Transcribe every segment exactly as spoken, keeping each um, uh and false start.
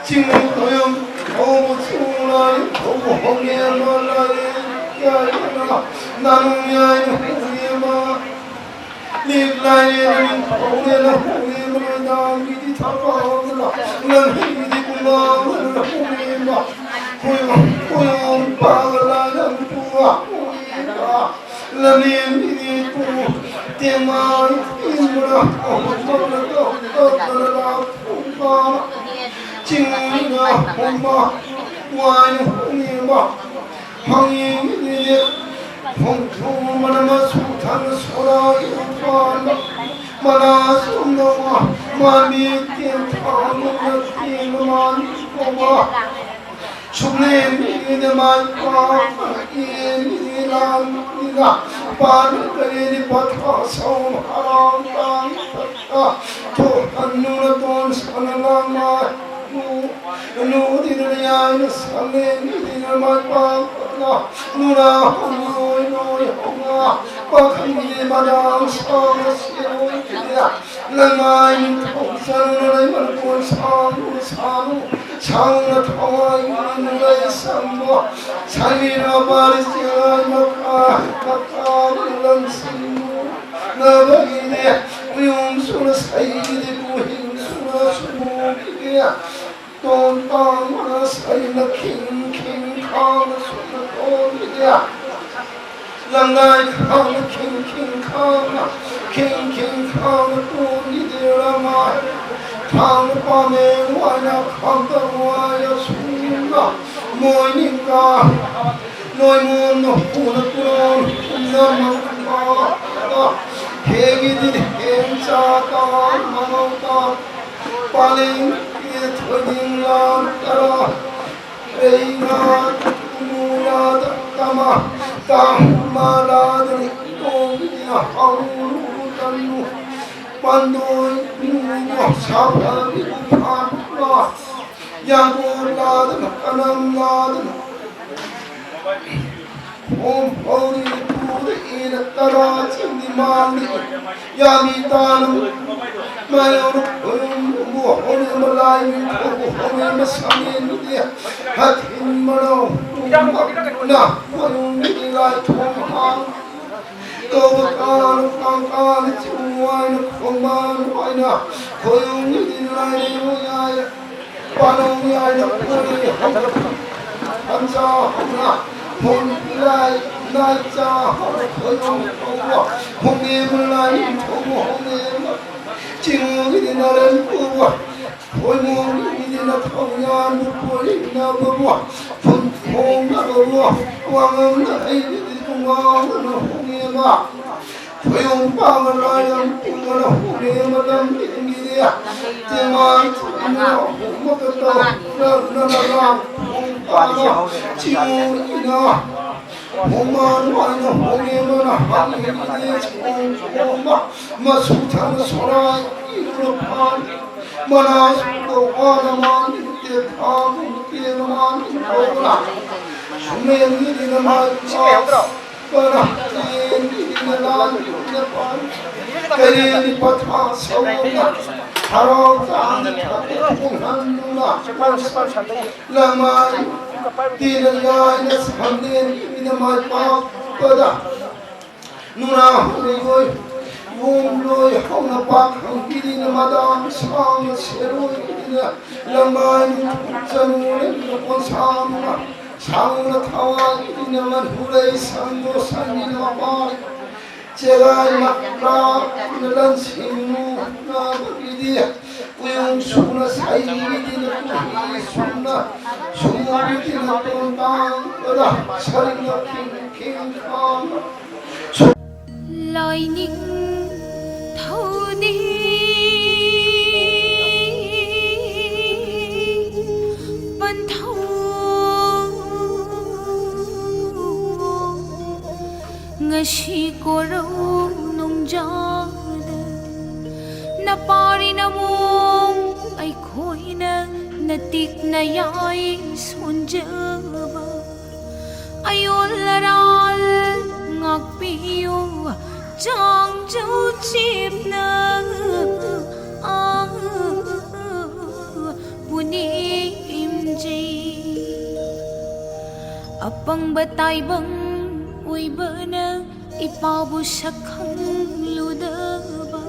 ꯆꯤꯡ ꯈꯣꯏꯔꯝ ꯍꯧꯕ ꯆꯤꯡ ꯂꯥꯏ ꯍꯧꯕ ꯍꯧꯅꯦꯝꯕ ꯂꯥꯏꯔꯦꯟ ꯌꯥꯏꯗꯅ ꯅꯥꯅꯨ ꯌꯥꯏꯅ ꯍꯧꯅꯦꯝꯕ ꯂꯤꯛ ꯂꯥꯏꯔꯦꯟ ꯍꯧꯅꯦꯝꯕ ꯍꯧꯅꯦꯝꯕ ꯂꯣꯏꯗꯥꯡꯒꯤꯗꯤ ꯊꯕꯛ ꯍꯧꯗꯅ ꯂꯝꯍꯤꯗꯤ ꯀꯨꯃꯥꯡ ꯍꯧꯅꯦꯝꯕ ꯈꯣꯏꯔꯝ ꯈꯣꯏꯔꯝ ꯄꯥꯒ ꯂꯥꯏꯔꯝ ꯄꯨꯒ ꯍꯧꯅꯦꯝꯕ ꯂꯝꯂꯦꯟꯒꯤ ꯇꯨ ꯇꯦꯡꯃꯥꯏ ꯏꯟꯕꯅ ꯇꯧꯗꯅ ꯇꯧꯗꯅ ꯂꯥꯛꯄ ꯆꯤꯡꯅ ꯍꯣꯡꯕ ꯋꯥꯏ ꯍꯣꯡꯉꯤꯕ ꯍꯪꯉꯤꯕꯅꯤꯅꯦ꯫ ꯍꯣꯡꯊꯨꯃꯅ ꯃꯆꯨ ꯊꯥꯅ ꯁꯣꯔꯥꯒꯤ ꯎꯄꯥꯟꯗ ꯃꯅꯥ ꯆꯣꯡꯗꯧꯕ ꯃꯥꯟꯕꯤ ꯇꯦꯟꯊꯥ ꯅꯨꯡꯅ ꯇꯦꯟꯕ ꯃꯥꯟꯕꯤ ꯀꯧꯕ ꯁꯨꯛꯂꯦꯝ ꯃꯤꯅ ꯃꯥꯏ ꯄꯥꯛꯄ ꯏꯔꯦꯟ ꯏꯔꯥꯡꯅ ꯄꯥꯟ ꯀꯔꯦꯟ ꯄꯊꯥ ꯁꯧ ꯍꯔꯥꯎ ꯇꯥꯡ ꯊꯛꯇ ꯊꯣꯛꯍꯟꯗꯨꯅ ꯇꯣꯟ ꯁꯅ ꯉꯥꯡꯃꯥꯏ ꯅꯨ ꯅꯨꯗꯤꯅ ꯌꯥꯏꯅ ꯁꯛꯂꯦꯟ ꯃꯤꯅ ꯃꯥꯏ ꯄꯥꯛꯄ ꯅꯨꯔꯥ ꯍꯧꯔꯣꯏ ꯂꯣꯏ ꯍꯧꯅ ꯄꯥꯈꯪꯒꯤ ꯃꯗꯥꯡ ꯁꯥꯡꯅ ꯁꯦꯔꯣꯏ ꯂꯩꯃꯥꯏ ꯅꯤꯡꯊꯧ ꯆꯅꯨꯅ ꯂꯩꯃꯟ ꯀꯣꯟ ꯁꯥꯡꯅ ꯁꯥꯡꯅ ꯁꯥꯡꯅ ꯊꯋꯥꯏ ꯂꯩ ꯁꯝꯕ ꯁꯥꯏꯃꯤꯅ ꯄꯥꯔꯤ ꯆꯦꯔꯥꯏ ꯃꯈꯥ ꯃꯈꯥ ꯂꯝꯁꯤꯡ ꯅꯕꯒꯤꯅꯦ ꯎꯌꯨꯝ ꯁꯨꯅ ꯁꯩꯒꯤꯗꯤ ꯄꯨꯍꯤꯡ ꯁꯨꯅ ꯁꯨꯃꯨꯒꯤꯅꯦ ꯇꯣꯟ ꯇꯥꯡꯅ ꯁꯩꯅ ꯈꯤꯡ ꯈꯤꯡ ꯈꯥꯡꯅ ꯁꯨꯅ ꯇꯣꯟꯒꯤꯅꯦ ꯂꯪꯒꯥꯏ ꯈꯥꯡꯅ ꯈꯤꯡ ꯈꯤꯡ ꯈꯥꯡꯅ ꯈꯤꯡ ꯈꯤꯡ ꯈꯥꯡꯅ ꯇꯣꯟꯒꯤꯗꯦ ꯔꯃꯥꯏ ꯈꯥꯡꯅ ꯄꯥꯝꯃꯦ ꯋꯥꯏꯅ ꯈꯥꯡꯗ ꯋꯥꯏ ꯑꯁꯨꯝꯅ ꯃꯣꯏꯅꯤꯡꯒ ꯅꯣꯏꯃꯣꯟꯅ ꯄꯨꯅ ꯀꯨꯔꯣꯟ ꯄꯨꯝꯅꯃꯛ ꯄꯥꯗ ꯍꯦꯒꯤꯗꯤ ꯍꯦꯟ ꯆꯥ ꯇꯥ ꯃꯃꯧ ꯇꯥ ꯄꯥꯂꯦꯡ ꯊꯣꯏꯗꯤꯡ ꯂꯥꯟ ꯇꯔꯥ ꯔꯩꯅꯥ ꯃꯨꯂꯥꯗ ꯇꯃ ꯇꯥꯃ ꯂꯥꯗꯅꯤ ꯇꯣꯡꯕꯤꯅ ꯍꯧꯔꯨ ꯄꯥꯟꯗꯣꯏ ꯅꯨꯡꯉꯣ ꯁꯥꯐꯕꯤ ꯎꯐꯥꯟ ꯂꯥ, ꯌꯥꯡꯒꯣꯟ ꯂꯥꯗꯅ ꯀꯅꯝ ꯂꯥꯗꯅ ꯈꯣꯝ ꯍꯧꯔꯤ ꯄꯨꯔꯛꯏꯅ ꯇꯔꯥ ꯆꯪꯗꯤ ꯃꯥꯡꯗꯤ ꯌꯥꯃꯤ ꯇꯥꯅ ꯃꯌꯥꯝ ꯈꯣꯏꯔꯨꯝꯕꯨ ꯍꯧꯔꯦꯝꯕ ꯂꯥꯏ ꯃꯤꯡꯊꯧꯕꯨ ꯍꯧꯔꯦꯝꯕ ꯁꯃꯦꯟꯕꯨꯗꯤ ꯍꯊꯤꯟ ꯃꯅꯥꯎ ꯄꯨꯝꯕꯅ ꯈꯣꯏꯔꯨꯝꯕꯒꯤ ꯂꯥꯏ ꯊꯣꯡ ꯍꯥꯡ ꯇꯧꯕ ꯀꯥꯟ ꯀꯥꯡ ꯀꯥꯟ ꯆꯤꯡ ꯋꯥꯏꯅ ꯈꯣꯡꯕꯥꯟ ꯋꯥꯏꯅ ꯈꯣꯏꯔꯨꯝꯕꯒꯤ ꯂꯥꯏ ꯌꯥꯏ ꯄꯥꯅꯧ ꯌꯥꯏꯅ ꯈꯣꯏ ꯍꯧꯅ ꯈꯟꯖꯥ ꯍꯧꯅ ꯍꯣꯡ ꯂꯥꯏ ꯂꯥꯏ ꯆꯥ ꯍꯧꯅ ꯈꯣꯏꯔꯨꯝ ꯍꯧꯅ ꯍꯣꯡꯉꯦꯝꯕ ꯂꯥꯏ ꯊꯣꯡ ꯍꯣꯡꯉꯦꯝꯕ ꯆꯤꯡꯒꯤꯗꯤ ꯅꯔꯦꯟ ꯄꯨꯕ ꯈꯣꯏꯃꯣꯡꯒꯤꯗꯤ ꯅꯊꯧ ꯌꯥꯟꯕ ꯄꯣꯔꯤꯅꯕꯕꯨ ꯐꯨꯟ ꯈꯣꯡꯅꯕꯕꯨ ꯋꯥꯉꯝꯅ ꯑꯩꯒꯤꯗꯤ ꯈꯣꯡꯒꯥꯎꯅ ꯍꯣꯡꯉꯦꯝꯕ ꯈꯣꯏꯔꯨꯝ ꯄꯥꯡꯒ ꯂꯥꯏꯔꯝ ꯄꯨꯡꯒꯅ ꯍꯣꯡꯉꯦꯝꯕ ꯂꯝ ꯂꯦꯟꯒꯤꯗꯤ ꯇꯦꯡꯉꯥꯏ ꯊꯣꯡꯅ ꯍꯣꯡꯕ ꯀꯇꯧ ꯅꯪꯅ ꯂꯥꯡ ꯍꯣꯡ ꯄꯥꯅ ꯆꯤꯡꯉꯨ ꯏꯅꯥ ꯍꯣꯡꯃꯥꯟ ꯋꯥꯏꯅ ꯍꯣꯡꯉꯦꯝꯕꯅ ꯍꯥꯡꯉꯦꯝꯕꯤꯗꯤ ꯆꯤꯡꯉꯨ ꯍꯣꯡꯕ ꯃꯁꯨ ꯊꯪꯅ ꯁꯣꯔꯥꯏ ꯏꯔꯨꯅ ꯐꯥꯟ ꯃꯅꯥ ꯁꯨꯗꯧ ꯋꯥꯅ ꯃꯥꯟ ꯏꯔꯨꯗꯦ ꯊꯥꯡ ꯏꯔꯨꯗꯦ ꯃꯃꯥꯟ ꯏꯔꯨꯗꯧꯕꯅ ꯁꯨꯃꯦꯟꯒꯤꯗꯤ ꯅꯃꯥꯏ ꯄꯥꯎ ꯄꯅ ꯇꯦꯟꯒꯤꯗꯤ ꯅꯂꯥꯟ ꯏꯔꯨꯗꯦ ꯄꯥꯟ ꯀꯔꯦꯟꯗꯤ ꯄꯊꯥ ꯁꯧꯅ ꯍꯔꯥꯎ ꯇꯥꯟ ꯈꯣꯡꯍꯟꯗꯨꯅ ꯂꯃꯥꯏ ꯇꯤꯅ ꯌꯥꯏꯅ ꯁꯝꯂꯦꯟꯒꯤ ꯃꯤꯅ ꯃꯥꯏ ꯄꯥꯛꯄꯗ ꯅꯨꯔꯥ ꯍꯧꯔꯤꯔꯣꯏ ꯌꯣꯝꯂꯣꯏ ꯍꯧꯅ ꯄꯥꯛ ꯍꯪꯕꯤꯔꯤꯅ ꯃꯗꯥꯝ ꯁꯥꯡꯅ ꯁꯦꯔꯣꯏ ꯀꯤꯔꯤꯅ ꯂꯃꯥꯏ ꯆꯅꯨ ꯂꯩꯅ ꯀꯣꯟꯁꯥꯡꯅ ꯁꯥꯡꯅ ꯊꯋꯥꯏ ꯀꯤꯔꯤꯅ ꯃꯟꯍꯨꯔꯩ ꯁꯪꯗꯣ ꯁꯪꯒꯤꯅ ꯃꯄꯥꯏ ꯆꯦꯒꯥꯏ ꯃꯀ꯭ꯔꯥꯛꯅ ꯂꯟꯁꯤꯡꯅꯨ ꯅꯥꯕꯒꯤꯗꯤ ꯎꯌꯨꯡ ꯁꯨꯅ ꯁꯩꯕꯤꯗꯤꯅ ꯇꯨꯍꯤ ꯁꯨꯅ ꯁꯨꯃꯨꯕꯤꯗꯤꯅ ꯇꯣꯟ ꯇꯥꯡꯕꯗ ꯁꯔꯤꯅ ꯈꯤꯡ ꯈꯤꯡ ꯈꯥꯡꯅ ꯂꯥꯏꯅꯤꯡ ꯊꯧꯅꯤ ꯄꯟꯊꯧ ꯉꯁꯤ ꯀꯣꯔꯧ ꯅꯣꯡꯖꯥꯗ ꯅꯄꯥꯔꯤ ꯅꯃꯣꯝ ꯑꯩꯈꯣꯏꯅ ꯅꯇꯤꯛ ꯅꯌꯥꯏ ꯁꯣꯟꯖꯕ, ꯑꯌꯣꯜ ꯑꯔꯥꯜ ꯉꯥꯛꯄꯤꯌꯨ ꯆꯥꯡꯖꯧ ꯆꯦꯞꯅ꯫ ꯑꯥ, ꯄꯨꯅꯦꯝꯖꯩ꯫ ꯑꯄꯪꯕ ꯇꯥꯏꯕꯪ ꯑꯣꯏꯕꯅ ꯏꯄꯥꯕꯨ ꯁꯛꯈꯪꯂꯨꯗꯕ꯫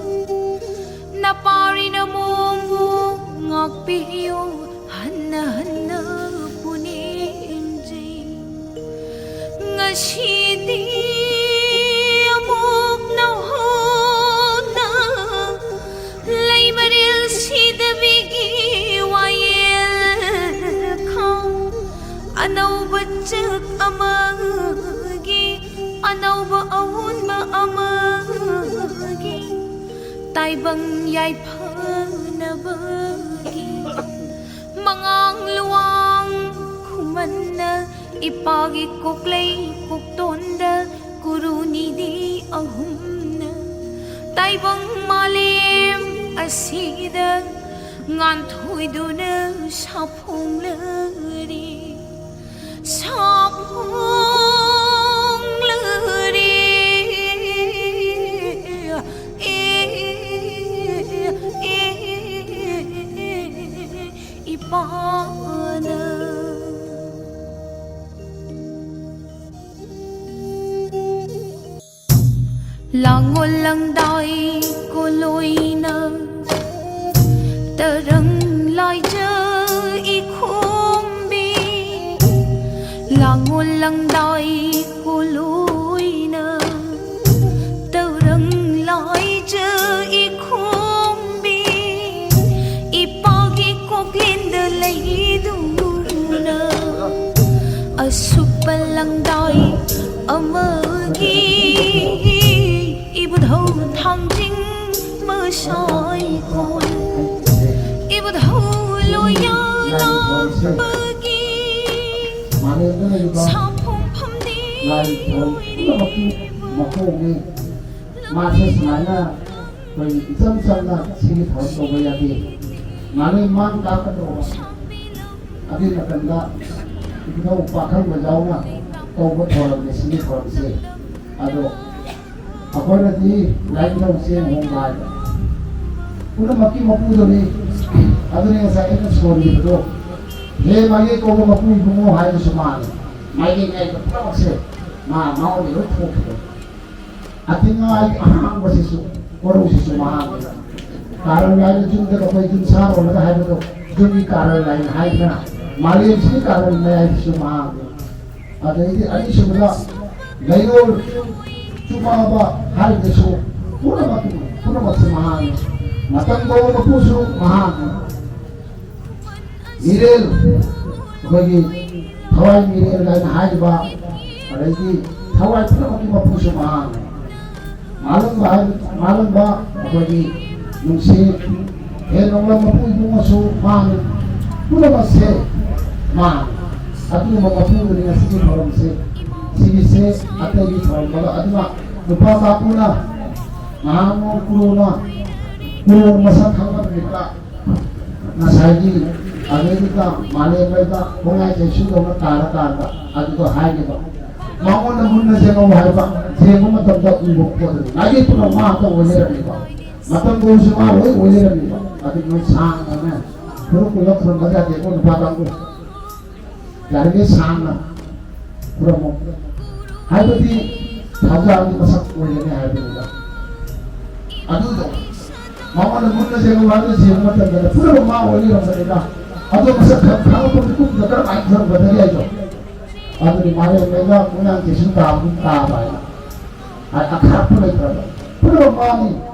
ꯅꯄꯥꯔꯤ ꯅꯃꯣꯝꯕꯨ ꯉꯥꯛꯄꯤꯌꯨ ꯍꯟꯅ ꯍꯟꯅ ꯄꯨꯅꯦꯝꯖꯩ꯫ ꯉꯁꯤꯗꯤ ꯑꯃꯨꯛ ꯅꯧꯍꯧꯅ ꯂꯩꯃꯔꯦꯜ ꯁꯤꯗꯕꯤꯒꯤ ꯋꯥꯌꯦꯜ ꯈꯥ, ꯑꯅꯧꯕ ꯆꯛ ꯑꯃꯒꯤ, ꯑꯅꯧꯕ ꯑꯑꯣꯟꯕ ꯑꯃꯒꯤ ꯇꯥꯏꯕꯪ ꯌꯥꯏꯐꯅꯕꯒꯤ ꯃꯉꯥꯡ ꯂꯨꯋꯥꯡ ꯈꯨꯃꯟꯅ ꯏꯄꯥꯒꯤ ꯀꯣꯛꯂꯩ ꯀꯣꯛꯇꯣꯟꯗ ꯀꯨꯔꯨꯅꯤꯗꯤ ꯑꯍꯨꯝꯅ ꯇꯥꯏꯕꯪ ꯃꯥꯂꯦꯝ ꯑꯁꯤꯗ ꯉꯥꯟꯊꯣꯏꯗꯨꯅ ꯁꯥꯐꯣꯡꯂꯔꯦ, ꯁꯥꯐꯣꯡꯂꯔꯦ꯫ ꯑꯦ, ꯑꯦ, ꯏꯄꯥꯅ꯫ ꯂꯥꯡꯉꯣꯜ ꯂꯪꯗꯥꯏ ꯀꯣꯂꯣꯏꯅ ꯇꯔꯪ ꯂꯥꯏꯖ ꯏꯈꯣꯝꯕꯤ, ꯂꯥꯡꯉꯣꯜ ꯂꯪꯗꯥꯏ ꯀꯣꯂꯣꯏꯅ ꯇꯔꯪ ꯂꯥꯏꯖ ꯏꯈꯣꯝꯕꯤ, ꯏꯄꯥꯒꯤ ꯀꯣꯛꯂꯦꯟꯗ ꯂꯩꯗꯨꯅ ꯑꯁꯨꯛꯄ ꯂꯪꯗꯥꯏ ꯑꯃꯒꯤ ꯏꯕꯨꯙꯧ ꯊꯥꯡꯖꯤꯡ ꯃꯁꯥꯏꯀꯣꯜ, ꯏꯕꯨꯙꯧ ꯂꯣꯌꯥ ꯂꯥꯛꯄꯒꯤ ꯁꯥꯐꯣꯡꯐꯝꯗꯤ ꯑꯣꯏꯔꯤꯕ꯫ ꯃꯥꯁꯦ ꯁꯨꯃꯥꯏꯅ ꯑꯩꯈꯣꯏ ꯏꯆꯝ ꯆꯝꯅ ꯁꯤꯒꯤ ꯊꯧꯔꯝ ꯇꯧꯕ ꯌꯥꯗꯦ꯫ ꯃꯥꯂꯦꯝ ꯃꯥꯡ ꯇꯥꯛꯀꯗꯧꯕ ꯑꯗꯨꯒꯤ ꯃꯇꯝꯗ ꯏꯕꯨꯙꯧ ꯄꯥꯈꯪꯕ ꯌꯥꯎꯅ ꯇꯧꯕ ꯊꯧꯔꯝꯅꯤ ꯁꯤꯒꯤ ꯊꯧꯔꯝꯁꯦ꯫ ꯑꯗꯣ ꯑꯩꯈꯣꯏꯅꯗꯤ ꯂꯥꯏꯅꯤꯡꯊꯧ ꯆꯦꯡ ꯍꯣꯡꯕ ꯍꯥꯏꯕ ꯄꯨꯝꯅꯃꯛꯀꯤ ꯃꯄꯨꯗꯨꯅꯤ꯫ ꯑꯗꯨꯅꯤ ꯉꯁꯥꯏ ꯑꯩꯅ ꯁꯣꯜꯂꯤꯕꯗꯣ, "ꯍꯦ ꯃꯥꯏꯀꯩ ꯀꯧꯕ ꯃꯄꯨ ꯏꯕꯨꯡꯉꯣ" ꯍꯥꯏꯕꯁꯨ ꯃꯥꯅꯤ꯫ ꯃꯥꯏꯀꯩ ꯉꯥꯏꯕ ꯄꯨꯝꯅꯃꯛꯁꯦ ꯃꯥ ꯃꯉꯣꯟꯗ ꯂꯣꯏ ꯊꯣꯛꯈꯤꯕꯅꯤ꯫ ꯑꯇꯤꯉꯥꯏ ꯑꯍꯥꯡꯕꯁꯤꯁꯨ, ꯀꯣꯔꯧꯁꯤꯁꯨ ꯃꯍꯥꯛꯅꯤ꯫ ꯀꯥꯔꯟ ꯍꯥꯏꯅ ꯌꯨꯝꯗ ꯑꯩꯈꯣꯏ ꯌꯨꯝ ꯁꯥꯔꯣꯜꯂꯒ ꯍꯥꯏꯕꯗꯣ, ꯌꯨꯝꯒꯤ ꯀꯥꯔꯟ ꯍꯥꯏꯅ ꯍꯥꯏꯗꯅ, ꯃꯥꯂꯦꯝꯁꯤꯒꯤ ꯀꯥꯔꯟ ꯍꯥꯏꯁꯤꯁꯨ ꯃꯍꯥꯛꯅꯤ꯫ ꯑꯗꯩꯗꯤ ꯑꯅꯤꯁꯨꯕꯗ ꯂꯩꯔꯣꯜ ꯆꯨꯃꯥꯕ ꯍꯥꯏꯔꯤꯕꯁꯨ ꯄꯨꯝꯅꯃꯛ, ꯄꯨꯝꯅꯃꯛꯁꯦ ꯃꯍꯥꯛꯅꯤ꯫ ꯃꯇꯝ ꯀꯧꯕ ꯃꯄꯨꯁꯨ ꯃꯍꯥꯛꯅꯤ꯫ ꯃꯤꯔꯦꯜ, ꯑꯩꯈꯣꯏꯒꯤ ꯊꯋꯥꯏ ꯃꯤꯔꯦꯜ ꯍꯥꯏꯅ ꯍꯥꯏꯔꯤꯕ, ꯑꯗꯩꯗꯤ ꯊꯋꯥꯏ ꯄꯨꯝꯅꯃꯛꯀꯤ ꯃꯄꯨꯁꯨ ꯃꯍꯥꯛꯅꯤ꯫ ꯃꯥꯂꯪꯕ ꯍꯥꯏ-, ꯃꯥꯂꯪꯕ ꯑꯩꯈꯣꯏꯒꯤ ꯅꯨꯡꯁꯤ, ꯍꯦ ꯅꯣꯡꯂꯝ ꯃꯄꯨ ꯏꯕꯨꯡꯉꯣꯁꯨ ꯃꯥꯅꯤ꯫ ꯄꯨꯝꯅꯃꯛꯁꯦ ꯃꯥꯅꯤ꯫ ꯑꯗꯨꯒꯨꯝꯕ ꯃꯄꯨꯗꯨꯅꯤ ꯉꯁꯤꯒꯤ ꯊꯧꯔꯝꯁꯦ, ꯁꯤꯒꯤꯁꯦ ꯑꯇꯩꯒꯤ ꯊꯧꯔꯝ ꯑꯃ꯫ ꯑꯗꯨꯅ ꯅꯨꯄꯥ ꯀꯥꯡꯕꯨꯅ ꯅꯍꯥꯟ ꯀꯨꯔꯨꯅ, ꯀꯨꯔꯨ ꯃꯁꯛ ꯈꯪꯕ ꯅꯨꯃꯤꯠꯇ ꯉꯁꯥꯏꯒꯤ ꯑꯗꯩꯗꯨꯗ ꯃꯥꯂꯦꯝꯉꯩꯗ ꯈꯣꯡꯌꯥꯏ ꯆꯩꯁꯨꯗꯧꯅ ꯇꯥꯔꯀꯥꯟꯗ ꯑꯗꯨꯗ ꯍꯥꯏꯔꯤꯕ ꯃꯉꯣꯟꯗ ꯃꯨꯟꯅ ꯌꯦꯡꯉꯧ ꯍꯥꯏꯕ, ꯌꯦꯡꯕ ꯃꯇꯝꯗ ꯎꯕ ꯄꯣꯠ ꯑꯗꯨ ꯃꯥꯒꯤ ꯄꯨꯝꯅꯃꯛ ꯃꯥ ꯈꯛꯇ ꯑꯣꯏꯖꯔꯝꯃꯤꯕ꯫ ꯃꯇꯝ ꯀꯧꯕꯁꯨ ꯃꯥ ꯂꯣꯏ ꯑꯣꯏꯖꯔꯝꯃꯤꯕ꯫ ꯑꯗꯨ ꯃꯣꯏ ꯁꯥꯡꯅꯅꯦ ꯈꯨꯔꯨꯝ ꯈꯨꯔꯨꯝ ꯈꯨꯔꯨꯝꯕ ꯌꯥꯗꯦꯀꯣ ꯅꯨꯄꯥ ꯀꯥꯡꯕꯨ꯫ ꯌꯥꯔꯤꯉꯩ ꯁꯥꯡꯅ ꯈꯨꯔꯨꯝꯃꯨ꯫ ꯍꯥꯏꯕꯗꯤ ꯊꯧꯖꯥꯜꯒꯤ ꯃꯁꯛ ꯑꯣꯏꯒꯅꯤ ꯍꯥꯏꯕꯅꯤꯗ꯫ ꯑꯗꯨꯗꯣ ꯃꯉꯣꯟꯗ ꯃꯨꯟꯅ ꯌꯦꯡꯉꯨ ꯍꯥꯏꯕꯗ ꯌꯦꯡꯕ ꯃꯇꯝꯗ ꯄꯨꯝꯅꯃꯛ ꯃꯥ ꯑꯣꯏ ꯂꯩꯔꯝꯕꯅꯤꯗ꯫ ꯑꯗꯣ ꯃꯁꯛ ꯈꯪ-, ꯈꯪꯉꯛꯄ ꯃꯤꯀꯨꯞꯇꯨꯗ ꯀꯔꯝꯍꯥꯏꯅ ꯈꯪꯒꯗꯒꯦ ꯍꯥꯏꯗꯣ꯫ ꯑꯗꯨꯗꯤ ꯃꯥꯂꯦꯝꯉꯩꯗ ꯃꯣꯏꯔꯥꯡ ꯀꯩꯁꯨ ꯇꯥꯕ ꯇꯥꯕ ꯍꯥꯏꯅ꯫ ꯑ-, ꯑꯈꯥꯛꯄ ꯂꯩꯇ꯭ꯔꯕ꯫ ꯄꯨꯝꯅꯃꯛ ꯃꯥꯅꯤ꯫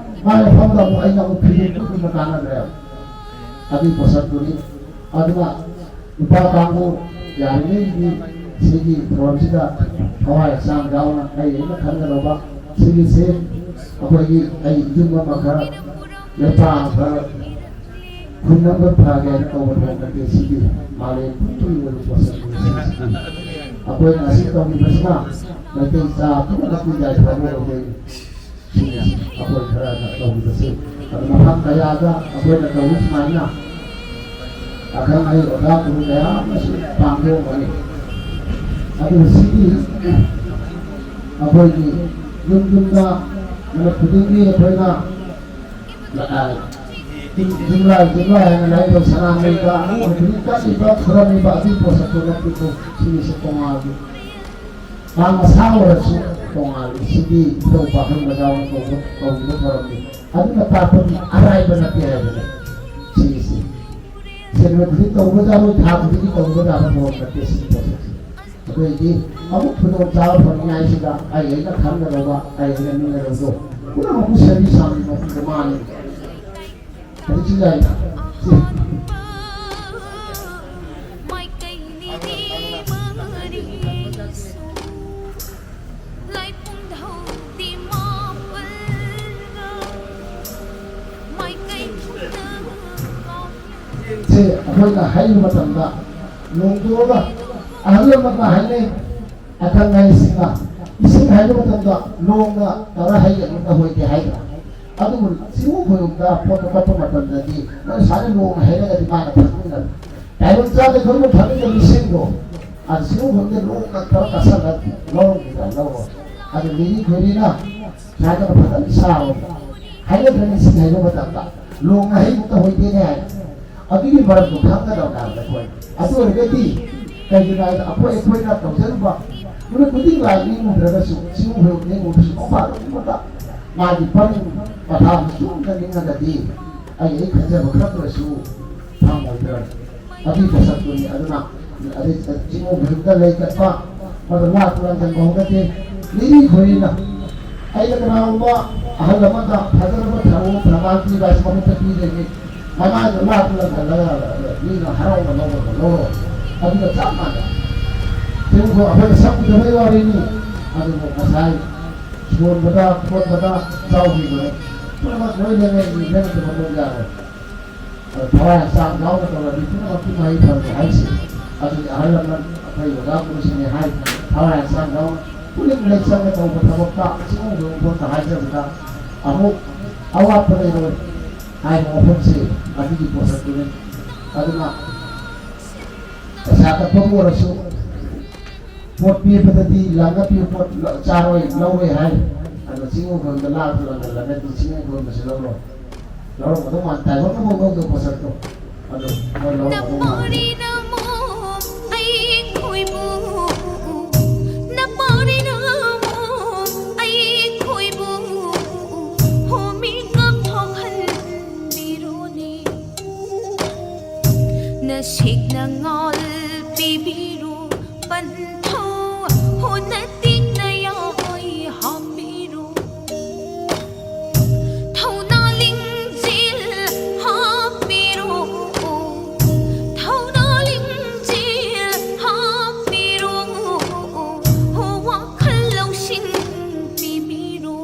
ꯃꯥꯒꯤ ꯃꯐꯝꯗ ꯑꯃꯨꯛ ꯑꯩꯅ ꯑꯃꯨꯛ ꯐꯤꯔꯦꯞ ꯀꯨꯞꯄꯤꯕ ꯀꯥꯟꯅꯗ꯭ꯔꯦꯕ꯫ ꯑꯗꯨꯒꯤ ꯄꯣꯠꯁꯛꯇꯨꯅꯤ꯫ ꯑꯗꯨꯅ ꯅꯨꯄꯥ ꯀꯥꯡꯕꯨ ꯌꯥꯔꯤꯉꯩꯗꯤ ꯁꯤꯒꯤ ꯊꯧꯔꯝꯁꯤꯗ ꯊꯋꯥꯏ ꯍꯛꯆꯥꯡ ꯌꯥꯎꯅ ꯑꯩ ꯑꯩꯅ ꯈꯟꯒꯗꯧꯕ ꯁꯤꯒꯤꯁꯦ ꯑꯩꯈꯣꯏꯒꯤ ꯑꯩ ꯌꯨꯝ ꯑꯃ ꯈꯔ ꯂꯩꯄꯥꯛ ꯑꯃ ꯈꯔ ꯈꯨꯟ ꯑꯃ ꯐꯒꯦ ꯍꯥꯏꯅ ꯇꯧꯕ ꯊꯕꯛ ꯅꯠꯇꯦ꯫ ꯁꯤꯗꯤ ꯃꯥꯂꯦꯝ ꯄꯨꯝꯕꯒꯤ ꯑꯣꯏꯕ ꯄꯣꯠꯁꯛꯅꯤ꯫ ꯁꯤꯁꯤꯗꯤ ꯑꯩꯈꯣꯏꯅ ꯑꯁꯤ ꯇꯧꯔꯤꯕꯁꯤꯅ ꯃꯩꯇꯩ ꯆꯥ ꯄꯨꯝꯅꯃꯛꯀꯤ ꯌꯥꯏꯐꯅꯕ ꯑꯣꯏꯗꯣꯏꯅꯤ꯫ ꯁꯤꯅꯤ ꯑꯩꯈꯣꯏ ꯈꯔꯅ ꯇꯧꯔꯤꯕꯁꯤ꯫ ꯑꯗꯨ ꯃꯐꯝ ꯀꯌꯥꯗ ꯑꯩꯈꯣꯏꯅ ꯇꯧꯔꯤ ꯁꯨꯃꯥꯏꯅ ꯑꯈꯪ ꯑꯍꯩ ꯑꯣꯖꯥ ꯒꯨꯔꯨ ꯀꯌꯥ ꯑꯃꯁꯨ ꯄꯥꯡꯊꯣꯛꯑꯝꯒꯅꯤ꯫ ꯑꯗꯨ ꯁꯤꯒꯤ ꯑꯩꯈꯣꯏꯒꯤ ꯌꯨꯝ ꯌꯨꯝꯗ ꯅꯨꯃꯤꯠ ꯈꯨꯗꯤꯡꯒꯤ ꯑꯩꯈꯣꯏꯅ, ꯑ, ꯖꯤꯝꯂꯥ ꯖꯤꯝꯂꯥ ꯍꯥꯏꯅ ꯂꯥꯏꯅꯤꯡꯊꯧ ꯁꯅꯥꯃꯍꯤꯗ ꯍꯧꯖꯤꯛ ꯀꯠꯂꯤꯕ ꯈꯨꯔꯝꯂꯤꯕ ꯑꯗꯨꯒꯤ ꯄꯣꯠꯁꯛꯇꯨ ꯅꯠꯇꯦꯀꯣ꯫ ꯁꯤꯒꯤꯁꯦ ꯇꯣꯉꯥꯟꯕ ꯃꯥ ꯃꯁꯥ ꯑꯣꯏꯔꯁꯨ ꯇꯣꯉꯥꯜꯂꯤ꯫ ꯁꯤꯗꯤ ꯏꯙꯧ ꯄꯥꯈꯪ ꯃꯖꯥꯎꯅ ꯀꯧꯕ, ꯀꯧꯔꯤꯕ ꯊꯧꯔꯝꯅꯤ꯫ ꯑꯗꯨꯅ ꯇꯥꯛꯄꯗꯤ ꯑꯔꯥꯏꯕ ꯅꯠꯇꯦ ꯍꯥꯏꯕꯅꯤ꯫ ꯁꯤꯒꯤꯁꯤ ꯁꯦꯟ ꯈꯨꯗꯤꯡ ꯇꯧꯕ ꯌꯥꯔꯣꯏ, ꯊꯥ ꯈꯨꯗꯤꯡꯒꯤ ꯇꯧꯕ ꯌꯥꯕ ꯊꯧꯔꯝ ꯅꯠꯇꯦ ꯁꯤꯒꯤ ꯄꯣꯠꯁꯛꯁꯦ꯫ ꯑꯩꯈꯣꯏꯗꯤ ꯑꯃꯨꯛ ꯈꯨꯗꯣꯡꯆꯥꯕ ꯐꯪꯅꯤꯡꯉꯥꯏꯁꯤꯗ ꯑꯩ ꯑꯩꯅ ꯈꯪꯒꯗꯧꯕ, ꯑꯩ ꯑꯩꯅ ꯅꯤꯡꯒꯗꯧꯕꯗꯣ ꯄꯨꯝꯅꯃꯛꯄꯨ ꯁꯦꯝꯕꯤ ꯁꯥꯕꯤ ꯃꯄꯨꯗ ꯃꯥꯅꯤ꯫ ꯍꯧꯖꯤꯛꯁꯨ ꯌꯥꯏ꯫ ꯁꯤ꯫ ꯁꯤ ꯑꯩꯈꯣꯏꯅ ꯍꯩꯕ ꯃꯇꯝꯗ ꯅꯣꯡ ꯆꯨꯔꯒ ꯑꯍꯜ ꯑꯃꯅ ꯍꯥꯏꯅꯩ, ꯑꯈꯪ ꯑꯍꯩꯁꯤꯡꯅ ꯏꯁꯤꯡ ꯍꯩꯕ ꯃꯇꯝꯗ ꯅꯣꯡꯅ ꯇꯧꯔ ꯍꯩ ꯑꯗꯨꯝ ꯇꯧꯍꯣꯏꯗꯦ ꯍꯥꯏꯗ꯭ꯔꯥ? ꯑꯗꯨꯕꯨ ꯆꯤꯡꯃꯨ ꯈꯣꯏꯔꯨꯝꯗ ꯄꯣꯠꯇꯣ ꯀꯠꯄ ꯃꯇꯝꯗꯗꯤ ꯃꯣꯏ ꯁꯨꯃꯥꯏꯅ ꯅꯣꯡꯅ ꯍꯩꯔꯒꯗꯤ ꯃꯥꯅ ꯊꯛꯃꯤꯟꯅꯕ ꯇꯥꯏꯕꯪ ꯆꯥꯗ ꯈꯣꯏꯔꯨꯝ ꯊꯛꯃꯤꯟꯅꯕ ꯏꯁꯤꯡꯗꯣ ꯑꯗꯨ ꯆꯤꯡꯃꯨ ꯈꯣꯏꯔꯨꯝꯗ ꯅꯣꯡꯅ ꯇꯧꯔ ꯀꯠꯁꯜꯂ ꯂꯧꯔꯝꯈꯤꯗ꯭ꯔꯥ? ꯂꯧꯔꯣꯏ꯫ ꯑꯗꯨ ꯂꯤꯔꯤ ꯈꯣꯏꯔꯤꯅ ꯁꯨꯃꯥꯏꯅ ꯐꯖꯅ ꯁꯥꯕ ꯍꯩꯅꯗ꯭ꯔꯒ ꯏꯁꯤꯡ ꯍꯩꯕ ꯃꯇꯝꯗ ꯅꯣꯡꯅ ꯍꯩ ꯑꯃꯨꯛꯇ ꯍꯣꯏꯗꯦꯅꯦ ꯍꯥꯏ꯫ ꯑꯗꯨꯒꯤ ꯃꯔꯝꯗꯣ ꯈꯪꯒꯗꯕꯅꯦ ꯍꯥꯏꯕ ꯑꯩꯈꯣꯏ꯫ ꯑꯗꯨ ꯑꯣꯏꯔꯒꯗꯤ ꯀꯩꯒꯤꯅꯣ ꯍꯥꯏꯕꯗ ꯑꯩꯈꯣꯏ ꯑꯩꯈꯣꯏꯅ ꯇꯧꯖꯔꯨꯕ ꯅꯨꯃꯤꯠ ꯈꯨꯗꯤꯡ ꯂꯥꯏ ꯅꯤꯡꯉꯨꯗ꯭ꯔꯒꯁꯨ, ꯆꯤꯡ ꯍꯨ ꯅꯤꯡꯉꯨꯗ꯭ꯔꯁꯨ, ꯅꯣꯡ ꯐꯥꯗꯣꯛ ꯀꯨꯝꯕꯗ ꯃꯥꯒꯤ ꯄꯔꯤꯡ ꯄꯊꯥꯕ ꯆꯨꯝꯅ ꯅꯤꯡꯉꯒꯗꯤ ꯑꯩ ꯑꯩ ꯈꯟꯖꯕ ꯈꯔ ꯑꯣꯏꯔꯁꯨ ꯐꯪꯉꯣꯏꯗ꯭ꯔꯅꯤ꯫ ꯑꯗꯨꯒꯤ ꯄꯣꯠꯁꯛꯇꯨꯅꯤ꯫ ꯑꯗꯨꯅ ꯑꯗꯩ ꯆꯤꯡꯃꯨ ꯈꯨꯗꯤꯡꯗ ꯂꯩ ꯀꯠꯄ, ꯃꯗꯨ ꯂꯥꯠꯄ ꯂꯥꯟꯖꯟꯕ ꯍꯧꯅꯗꯦ꯫ ꯂꯤꯔꯤ ꯈꯣꯏꯔꯤꯅ ꯑꯩꯅ ꯀꯅꯥꯒꯨꯝꯕ ꯑꯍꯜ ꯑꯃꯗ ꯐꯖꯔꯕ ꯊꯔꯣ ꯊꯝꯕꯥꯜ ꯄꯤꯕ ꯍꯥꯏꯁꯤ ꯃꯃꯤꯠꯇ ꯄꯤꯗꯣꯏꯅꯤ꯫ ꯃꯃꯥꯏꯗ ꯂꯥꯠꯇꯨꯅ ꯈꯜꯂꯒ ꯃꯤꯅ ꯍꯔꯥꯎꯅ ꯂꯧꯔꯒ ꯂꯧꯔꯣ꯫ ꯑꯗꯨꯒ ꯆꯞ ꯃꯥꯟꯅꯩ꯫ ꯁꯤꯕꯨ ꯑꯩꯈꯣꯏꯅ ꯁꯛ ꯎꯗꯕꯩ ꯋꯥꯔꯤꯅꯤ꯫ ꯑꯗꯨꯕꯨ ꯉꯁꯥꯏ ꯁꯣꯟꯕꯗ ꯈꯣꯠꯄꯗ ꯆꯥꯎꯈꯤꯕꯅꯤ꯫ ꯄꯨꯝꯅꯃꯛ ꯂꯣꯏ ꯂꯦꯝꯃꯦ, ꯃꯤ ꯈꯔꯅꯁꯨ ꯃꯇꯣꯟ ꯌꯥꯔꯣꯏ꯫ ꯑꯗꯨ ꯊꯋꯥꯏ ꯍꯛꯆꯥꯡ ꯌꯥꯎꯅ ꯇꯧꯔꯗꯤ ꯄꯨꯝꯅꯃꯛꯀꯤ ꯃꯍꯩ ꯐꯪꯉꯦ ꯍꯥꯏꯁꯦ꯫ ꯑꯗꯨꯒꯤ ꯑꯍꯜ ꯂꯃꯟ ꯑꯩꯈꯣꯏ ꯑꯣꯖꯥ ꯒꯨꯔꯨꯁꯤꯡꯅ ꯍꯥꯏ, ꯊꯋꯥꯏ ꯍꯛꯆꯥꯡ ꯌꯥꯎꯅ ꯄꯨꯂꯤꯁ ꯏꯂꯦꯛꯁꯟꯗ ꯇꯧꯕ ꯊꯕꯛꯇ ꯆꯤꯡꯃꯤꯒꯤ ꯃꯐꯝꯗ ꯍꯥꯏꯖꯕꯗ ꯑꯃꯨꯛ ꯑꯋꯥꯠꯄ ꯂꯩꯔꯣꯏ ꯍꯥꯏꯕ ꯋꯥꯐꯝꯁꯤ ꯑꯗꯨꯒꯤ ꯄꯣꯠꯁꯛꯇꯨꯅꯤ꯫ ꯑꯗꯨꯅ ꯄꯩꯁꯥ ꯀꯛꯄꯕꯨ ꯑꯣꯏꯔꯁꯨ ꯄꯣꯠ ꯄꯤꯕꯗꯗꯤ ꯂꯪꯉ ꯄꯤꯕ ꯄꯣꯠ ꯆꯥꯔꯣꯏ, ꯂꯧꯔꯣꯏ ꯍꯥꯏ꯫ ꯑꯗꯣ ꯆꯤꯡꯃꯤꯒꯤ ꯃꯐꯝꯗ ꯂꯥꯛꯇꯅ ꯂꯪꯉꯗꯤ ꯆꯤꯡꯃꯤꯒꯤ ꯃꯐꯝꯗꯁꯨ ꯂꯧꯔꯣꯏ꯫ ꯂꯧꯔꯝꯒꯗꯧ ꯃꯥꯟ-, ꯇꯥꯏꯕꯪꯅ ꯃꯑꯣꯡ ꯂꯧꯗꯕ ꯄꯣꯠꯁꯛꯇꯣ ꯑꯗꯣ ꯃꯣꯏ ꯂꯧꯔꯝꯒꯗꯧ ꯃꯥꯟꯗꯦ꯫ ꯅꯄꯥꯔꯤꯅ ꯑꯃꯨꯛ ꯑꯩꯈꯣꯏꯕꯨ, ꯅꯄꯥꯔꯤꯅ ꯑꯃꯨꯛ ꯑꯩꯈꯣꯏꯕꯨ ꯍꯣꯃꯤ ꯀꯞꯊꯣꯛꯍꯟꯕꯤꯔꯣꯅꯦ꯫ ꯅꯁꯤꯛꯅ ꯉꯥꯜ ꯄꯤꯕꯤꯔꯣ, ꯄꯟꯊꯧ ꯍꯣꯅ ꯇꯤꯛꯅ ꯌꯥꯑꯣꯏ ꯍꯥꯞꯄꯤꯔꯣ꯫ ꯊꯧꯅꯥ ꯂꯤꯡꯖꯦꯜ ꯍꯥꯞꯄꯤꯔꯣ, ꯊꯧꯅꯥ ꯂꯤꯡꯖꯦꯜ ꯍꯥꯞꯄꯤꯔꯣ, ꯋꯥꯈꯜ ꯂꯧꯁꯤꯡ ꯄꯤꯕꯤꯔꯣ,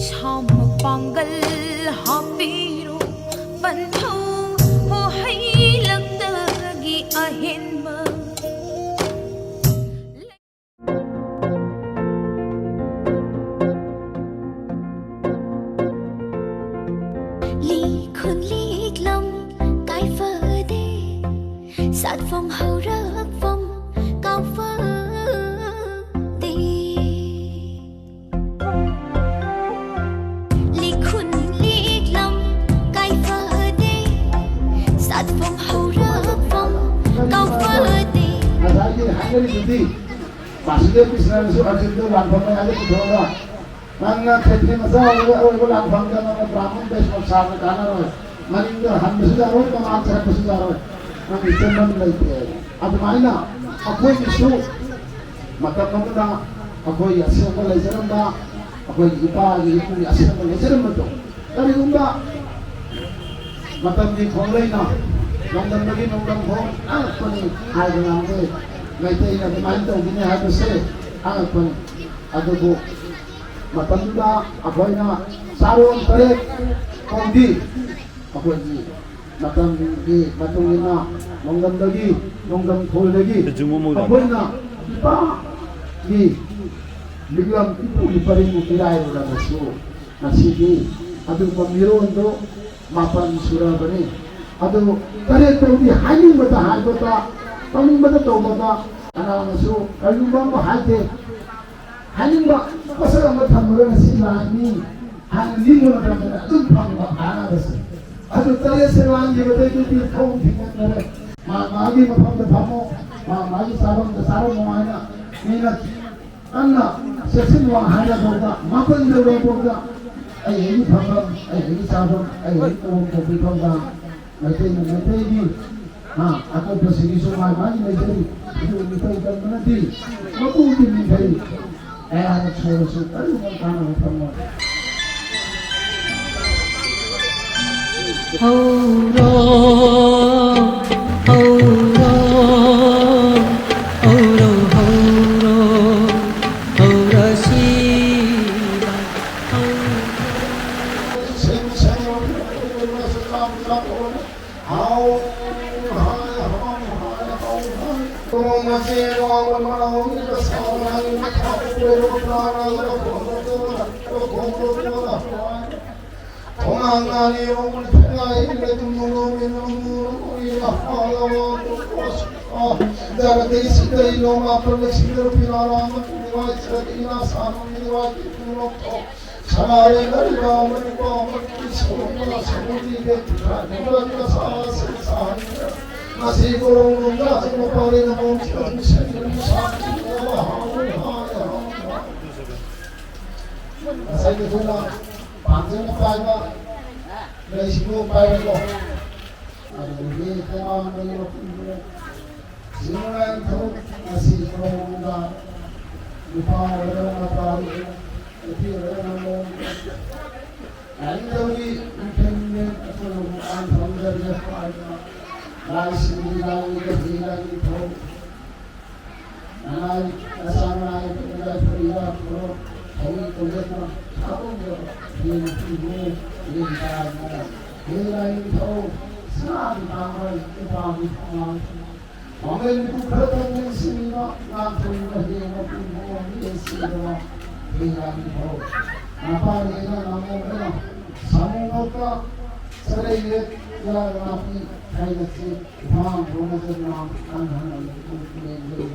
ꯁꯥ ꯃꯄꯥꯡꯒꯜ ꯍꯥꯞꯄꯤꯔꯣ, ꯄꯟꯊꯧ ꯍꯩꯂꯛꯇꯒꯤ ꯑꯍꯦꯟꯕ꯫ ꯂꯤꯈꯨꯟ ꯂꯤꯛꯂꯝ ꯀꯥꯏꯐꯗꯦ, ꯁꯥꯠꯐꯝ ꯍꯧꯔꯛꯐꯝ ꯀꯥꯎꯐꯗꯦ꯫ ꯂꯤꯈꯨꯟ ꯂꯤꯛꯂꯝ ꯀꯥꯏꯐꯗꯦ, ꯁꯥꯠꯐꯝ ꯍꯧꯔꯛꯐꯝ ꯀꯥꯎꯐꯗꯦ꯫ ꯉꯁꯥꯏꯒꯤ ꯍꯥꯏꯅꯔꯤꯗꯨꯗꯤ ꯕꯥꯁꯨꯗꯦꯕ ꯀ꯭ꯔꯤꯁꯅꯅꯁꯨ ꯑꯔꯖꯨꯟꯗ ꯂꯥꯟꯐꯝ ꯃꯌꯥꯗ ꯄꯨꯊꯣꯛꯑꯒ ꯅꯪꯅ ꯈꯦꯇ꯭ꯔꯤ ꯃꯆꯥ ꯑꯣꯏꯔꯒ ꯑꯔꯣꯏꯕ ꯂꯥꯟꯐꯝꯗ ꯅꯪꯅ ꯕ꯭ꯔꯥꯍꯃꯟ ꯕꯩꯁꯅꯕ ꯁꯥꯕꯅ ꯀꯥꯟꯅꯔꯣꯏ, ꯃꯅꯤꯡꯗ ꯍꯟꯕꯁꯨ ꯌꯥꯔꯣꯏ, ꯃꯃꯥꯡ ꯆꯠꯄꯁꯨ ꯌꯥꯔꯣꯏ, ꯅꯪꯒꯤ ꯆꯦꯟꯐꯝ ꯂꯩꯇꯦ꯫ ꯑꯗꯨꯃꯥꯏꯅ ꯑꯩꯈꯣꯏꯒꯤꯁꯨ ꯃꯇꯝ ꯑꯃꯗ ꯑꯩꯈꯣꯏꯒꯤ ꯑꯁꯦꯡꯕ ꯂꯩꯖꯔꯝꯕ, ꯑꯩꯈꯣꯏꯒꯤ ꯏꯄꯥꯒꯤ ꯏꯄꯨꯒꯤ ꯑꯁꯦꯡꯕ ꯂꯩꯖꯔꯝꯕꯗꯣ ꯀꯔꯤꯒꯨꯝꯕ ꯃꯇꯝꯒꯤ ꯈꯣꯡꯂꯩꯅ ꯅꯣꯡꯗꯝꯗꯒꯤ ꯅꯣꯡꯗꯝ ꯐꯥꯎ ꯉꯥꯡꯉꯛꯄꯅꯤ ꯍꯥꯏꯕ ꯉꯝꯗꯦ꯫ ꯃꯩꯇꯩꯅ ꯑꯗꯨꯃꯥꯏꯅ ꯇꯧꯈꯤꯅꯤ ꯍꯥꯏꯕꯁꯦ ꯉꯥꯡꯉꯛꯄꯅꯤ꯫ ꯑꯗꯨꯕꯨ ꯃꯇꯝꯗꯨꯗ ꯑꯩꯈꯣꯏꯅ ꯆꯥꯔꯣꯟ ꯇꯔꯦꯠ ꯐꯥꯎꯗꯤ ꯑꯩꯈꯣꯏꯒꯤ ꯃꯇꯝꯒꯤ ꯃꯇꯨꯡ ꯏꯟꯅ ꯅꯣꯡꯗꯝꯗꯒꯤ, ꯅꯣꯡꯗꯝ ꯈꯣꯏꯗꯒꯤ ꯑꯩꯈꯣꯏꯅ ꯏꯄꯥꯒꯤ ꯂꯤꯛꯂꯝ ꯏꯄꯨꯒꯤ ꯄꯔꯤꯡꯕꯨ ꯃꯤꯔꯥꯏꯔꯨꯔꯕꯁꯨ, ꯉꯁꯤꯗꯤ ꯑꯗꯨꯒꯨꯝꯕ ꯃꯤꯔꯣꯟꯗꯨ ꯃꯥꯄꯟ ꯁꯨꯔꯕꯅꯤ꯫ ꯑꯗꯨ ꯇꯔꯦꯠ ꯐꯥꯎꯗꯤ ꯍꯥꯏꯅꯤꯡꯕꯗ ꯍꯥꯏꯕꯗ, ꯇꯧꯅꯤꯡꯕꯗ ꯇꯧꯕꯗ, ꯀꯅꯥꯅꯁꯨ ꯀꯔꯤꯒꯨꯝꯕ ꯑꯃ ꯍꯥꯏꯗꯦ꯫ ꯍꯥꯏꯅꯤꯡꯕ ꯄꯣꯠꯁꯛ ꯑꯃ ꯊꯝꯃꯒ ꯉꯁꯤ ꯂꯥꯛꯑꯅꯤ ꯍꯥꯏꯅ ꯅꯤꯡꯕ ꯃꯇꯝꯗ ꯑꯗꯨꯝ ꯐꯪꯕ ꯀꯥꯟꯅꯕꯁꯦ꯫ ꯑꯗꯨ ꯇꯔꯦꯠꯁꯦ ꯂꯥꯟꯈꯤꯕꯗꯒꯤꯗꯤ ꯊꯣꯡ ꯊꯤꯡꯖꯤꯟꯈꯔꯦ꯫ ꯃꯥ ꯃꯥꯒꯤ ꯃꯐꯝꯗ ꯐꯝꯃꯣ, ꯃꯥ ꯃꯥꯒꯤ ꯆꯥꯐꯝꯗ ꯆꯥꯔꯝꯃꯣ ꯍꯥꯏꯅ ꯃꯤꯅ ꯀꯟꯅ ꯆꯦꯛꯁꯤꯟꯅ ꯋꯥ ꯍꯥꯏꯔꯐꯥꯎꯗ, ꯃꯥꯄꯟ ꯌꯧꯔꯐꯥꯎꯗ ꯑꯩ ꯑꯩꯒꯤ ꯐꯝꯐꯝ, ꯑꯩ ꯑꯩꯒꯤ ꯆꯥꯐꯝ, ꯑꯩ ꯑꯩꯒꯤ ꯇꯧꯐꯝ ꯊꯣꯛꯄ ꯐꯝꯐꯝ, ꯃꯩꯇꯩꯅ ꯃꯩꯇꯩꯒꯤ, ꯑ, ꯑꯇꯣꯞꯄꯁꯤꯒꯤꯁꯨ ꯃꯥꯏ ꯃꯥꯒꯤ ꯂꯩꯖꯔꯤ꯫ ꯑꯗꯨ ꯃꯤꯇꯧ ꯇꯝꯕꯅꯗꯤ ꯃꯄꯨꯒꯤ ꯃꯤꯈꯩ ꯀꯌꯥꯔꯛ ꯁꯣꯜꯂꯁꯨ ꯀꯔꯤꯒꯨꯝꯕ ꯀꯥꯟꯅꯕ ꯐꯪꯉꯣꯏ꯫ ꯍꯧꯔꯣ, ꯍꯧꯔꯣ, ꯍꯧꯔꯣ, ꯍꯧꯔꯣ, ꯍꯧꯔꯁꯤ꯫ ꯉꯁꯥꯏꯒꯤ ꯑꯩꯈꯣꯏꯅ ꯄꯥꯝꯖꯅ ꯄꯥꯏꯕ ꯂꯩꯁꯤꯡꯗꯣ ꯄꯥꯏꯔꯦꯀꯣ꯫ ꯑꯗꯨꯗꯒꯤ ꯇꯣꯉꯥꯟꯕ ꯃꯐꯝꯗꯨꯗ ꯁꯤꯡꯅꯉꯥꯏ ꯊꯕꯛ ꯑꯁꯤ ꯇꯧꯕꯗ ꯅꯨꯄꯥ ꯑꯣꯏꯔꯣ, ꯅꯨꯄꯥ ꯑꯣꯏꯔꯣ, ꯅꯨꯄꯤ ꯑꯣꯏꯔꯣ, ꯅꯨꯄꯤ ꯑꯣꯏꯔꯣ, ꯂꯥꯏꯅꯤꯡꯊꯧꯒꯤ ꯏꯟꯊꯤꯟꯕ ꯑꯩꯈꯣꯏꯅ ꯃꯄꯥꯟ ꯊꯝꯖꯔꯒꯦ ꯍꯥꯏꯗꯅ ꯂꯥꯏꯁꯤꯡꯒꯤ ꯂꯥꯏꯅꯤꯡꯊꯧꯒꯤ ꯂꯥꯏꯅꯤꯡꯊꯧ ꯅꯅꯥꯏ ꯅꯆꯥ ꯅꯅꯥꯏ ꯄꯨꯛꯅꯤꯡꯗ ꯐꯔꯤꯕ ꯐꯨꯔꯨꯞ ꯊꯧꯔꯤ ꯇꯧꯖꯗꯨꯅ ꯊꯥꯗꯣꯛꯂꯕ ꯍꯦꯟꯅ ꯄꯤꯕꯨ ꯂꯦꯟ ꯇꯥꯗꯅ ꯍꯦ ꯂꯥꯏꯅꯤꯡꯊꯧ ꯁꯅꯥꯒꯤ ꯇꯥꯡꯕ ꯅꯨꯄꯥꯒꯤ ꯊꯧꯅꯥ ꯃꯃꯩ ꯃꯤꯀꯨꯞ ꯈꯔꯇꯪ ꯂꯦꯡꯁꯤꯟꯗꯨꯅ ꯉꯥꯟꯊꯣꯛꯂꯤꯕ ꯍꯦꯟꯅ ꯄꯨꯡ ꯃꯣꯝ ꯂꯦꯟꯁꯤꯟꯗꯕ ꯍꯦꯟꯅ ꯅꯤꯡꯊꯧ꯫ ꯃꯄꯥꯟ ꯍꯦꯟꯅ ꯉꯝꯃꯣꯏꯗꯅ ꯁꯥꯃꯨ ꯃꯔꯛꯇ ꯆꯔꯩ ꯌꯦꯠ ꯌꯥꯔ ꯅꯥꯄꯤ ꯈꯥꯏꯅꯁꯤ ꯏꯐꯥꯡ ꯐꯣꯡꯅ ꯆꯠꯅ ꯀꯟꯍꯟꯅ ꯂꯩ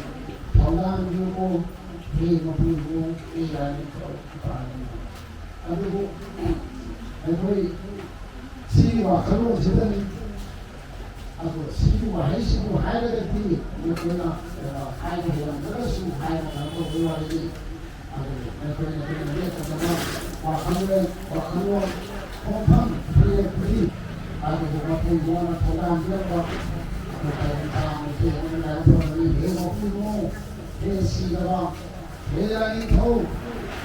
ꯊꯧꯗꯥꯡ ꯌꯨꯕꯨ ꯍꯦꯟꯅ ꯄꯨꯡ ꯃꯣꯝ ꯍꯦꯟꯅ ꯅꯤꯡꯊꯧ ꯏꯄꯥꯅꯤ꯫ ꯑꯗꯨꯕꯨ ꯑꯩꯈꯣꯏ ꯁꯤꯒꯤ ꯋꯥꯈꯜꯂꯣꯟꯁꯤꯗꯅꯤ꯫ ꯑꯗꯣ ꯁꯤꯒꯤ ꯋꯥꯍꯩꯁꯤꯕꯨ ꯍꯥꯏꯔꯒꯗꯤ ꯃꯈꯣꯏꯅ, ꯑ, ꯍꯥꯏꯕ ꯍꯩꯔꯝꯗ꯭ꯔꯒꯁꯨ ꯍꯥꯏꯕ ꯉꯝꯕꯒꯤ ꯋꯥꯔꯤꯅꯤ꯫ ꯑꯗꯨ ꯃꯈꯣꯏꯅ ꯑꯩꯈꯣꯏꯅ ꯂꯦꯞꯇꯅ ꯋꯥꯈꯜꯂꯣꯟ, ꯋꯥꯈꯜꯂꯣꯟ ꯈꯣꯡꯐꯝ ꯄꯤꯔꯛꯄꯅꯤ꯫ ꯑꯗꯨꯕꯨ ꯃꯄꯨꯡ ꯐꯥꯅ ꯊꯧꯗꯥꯡ ꯄꯤꯔꯛꯄ ꯑꯩꯈꯣꯏ ꯄꯔꯦꯡ ꯁꯥꯡꯅ ꯂꯥꯏ ꯐꯕꯅꯤ꯫ ꯍꯦ ꯃꯄꯨꯡ ꯐꯥꯅ ꯍꯦ ꯁꯤꯗꯕ ꯍꯦ ꯂꯥꯏꯅꯤꯡꯊꯧ,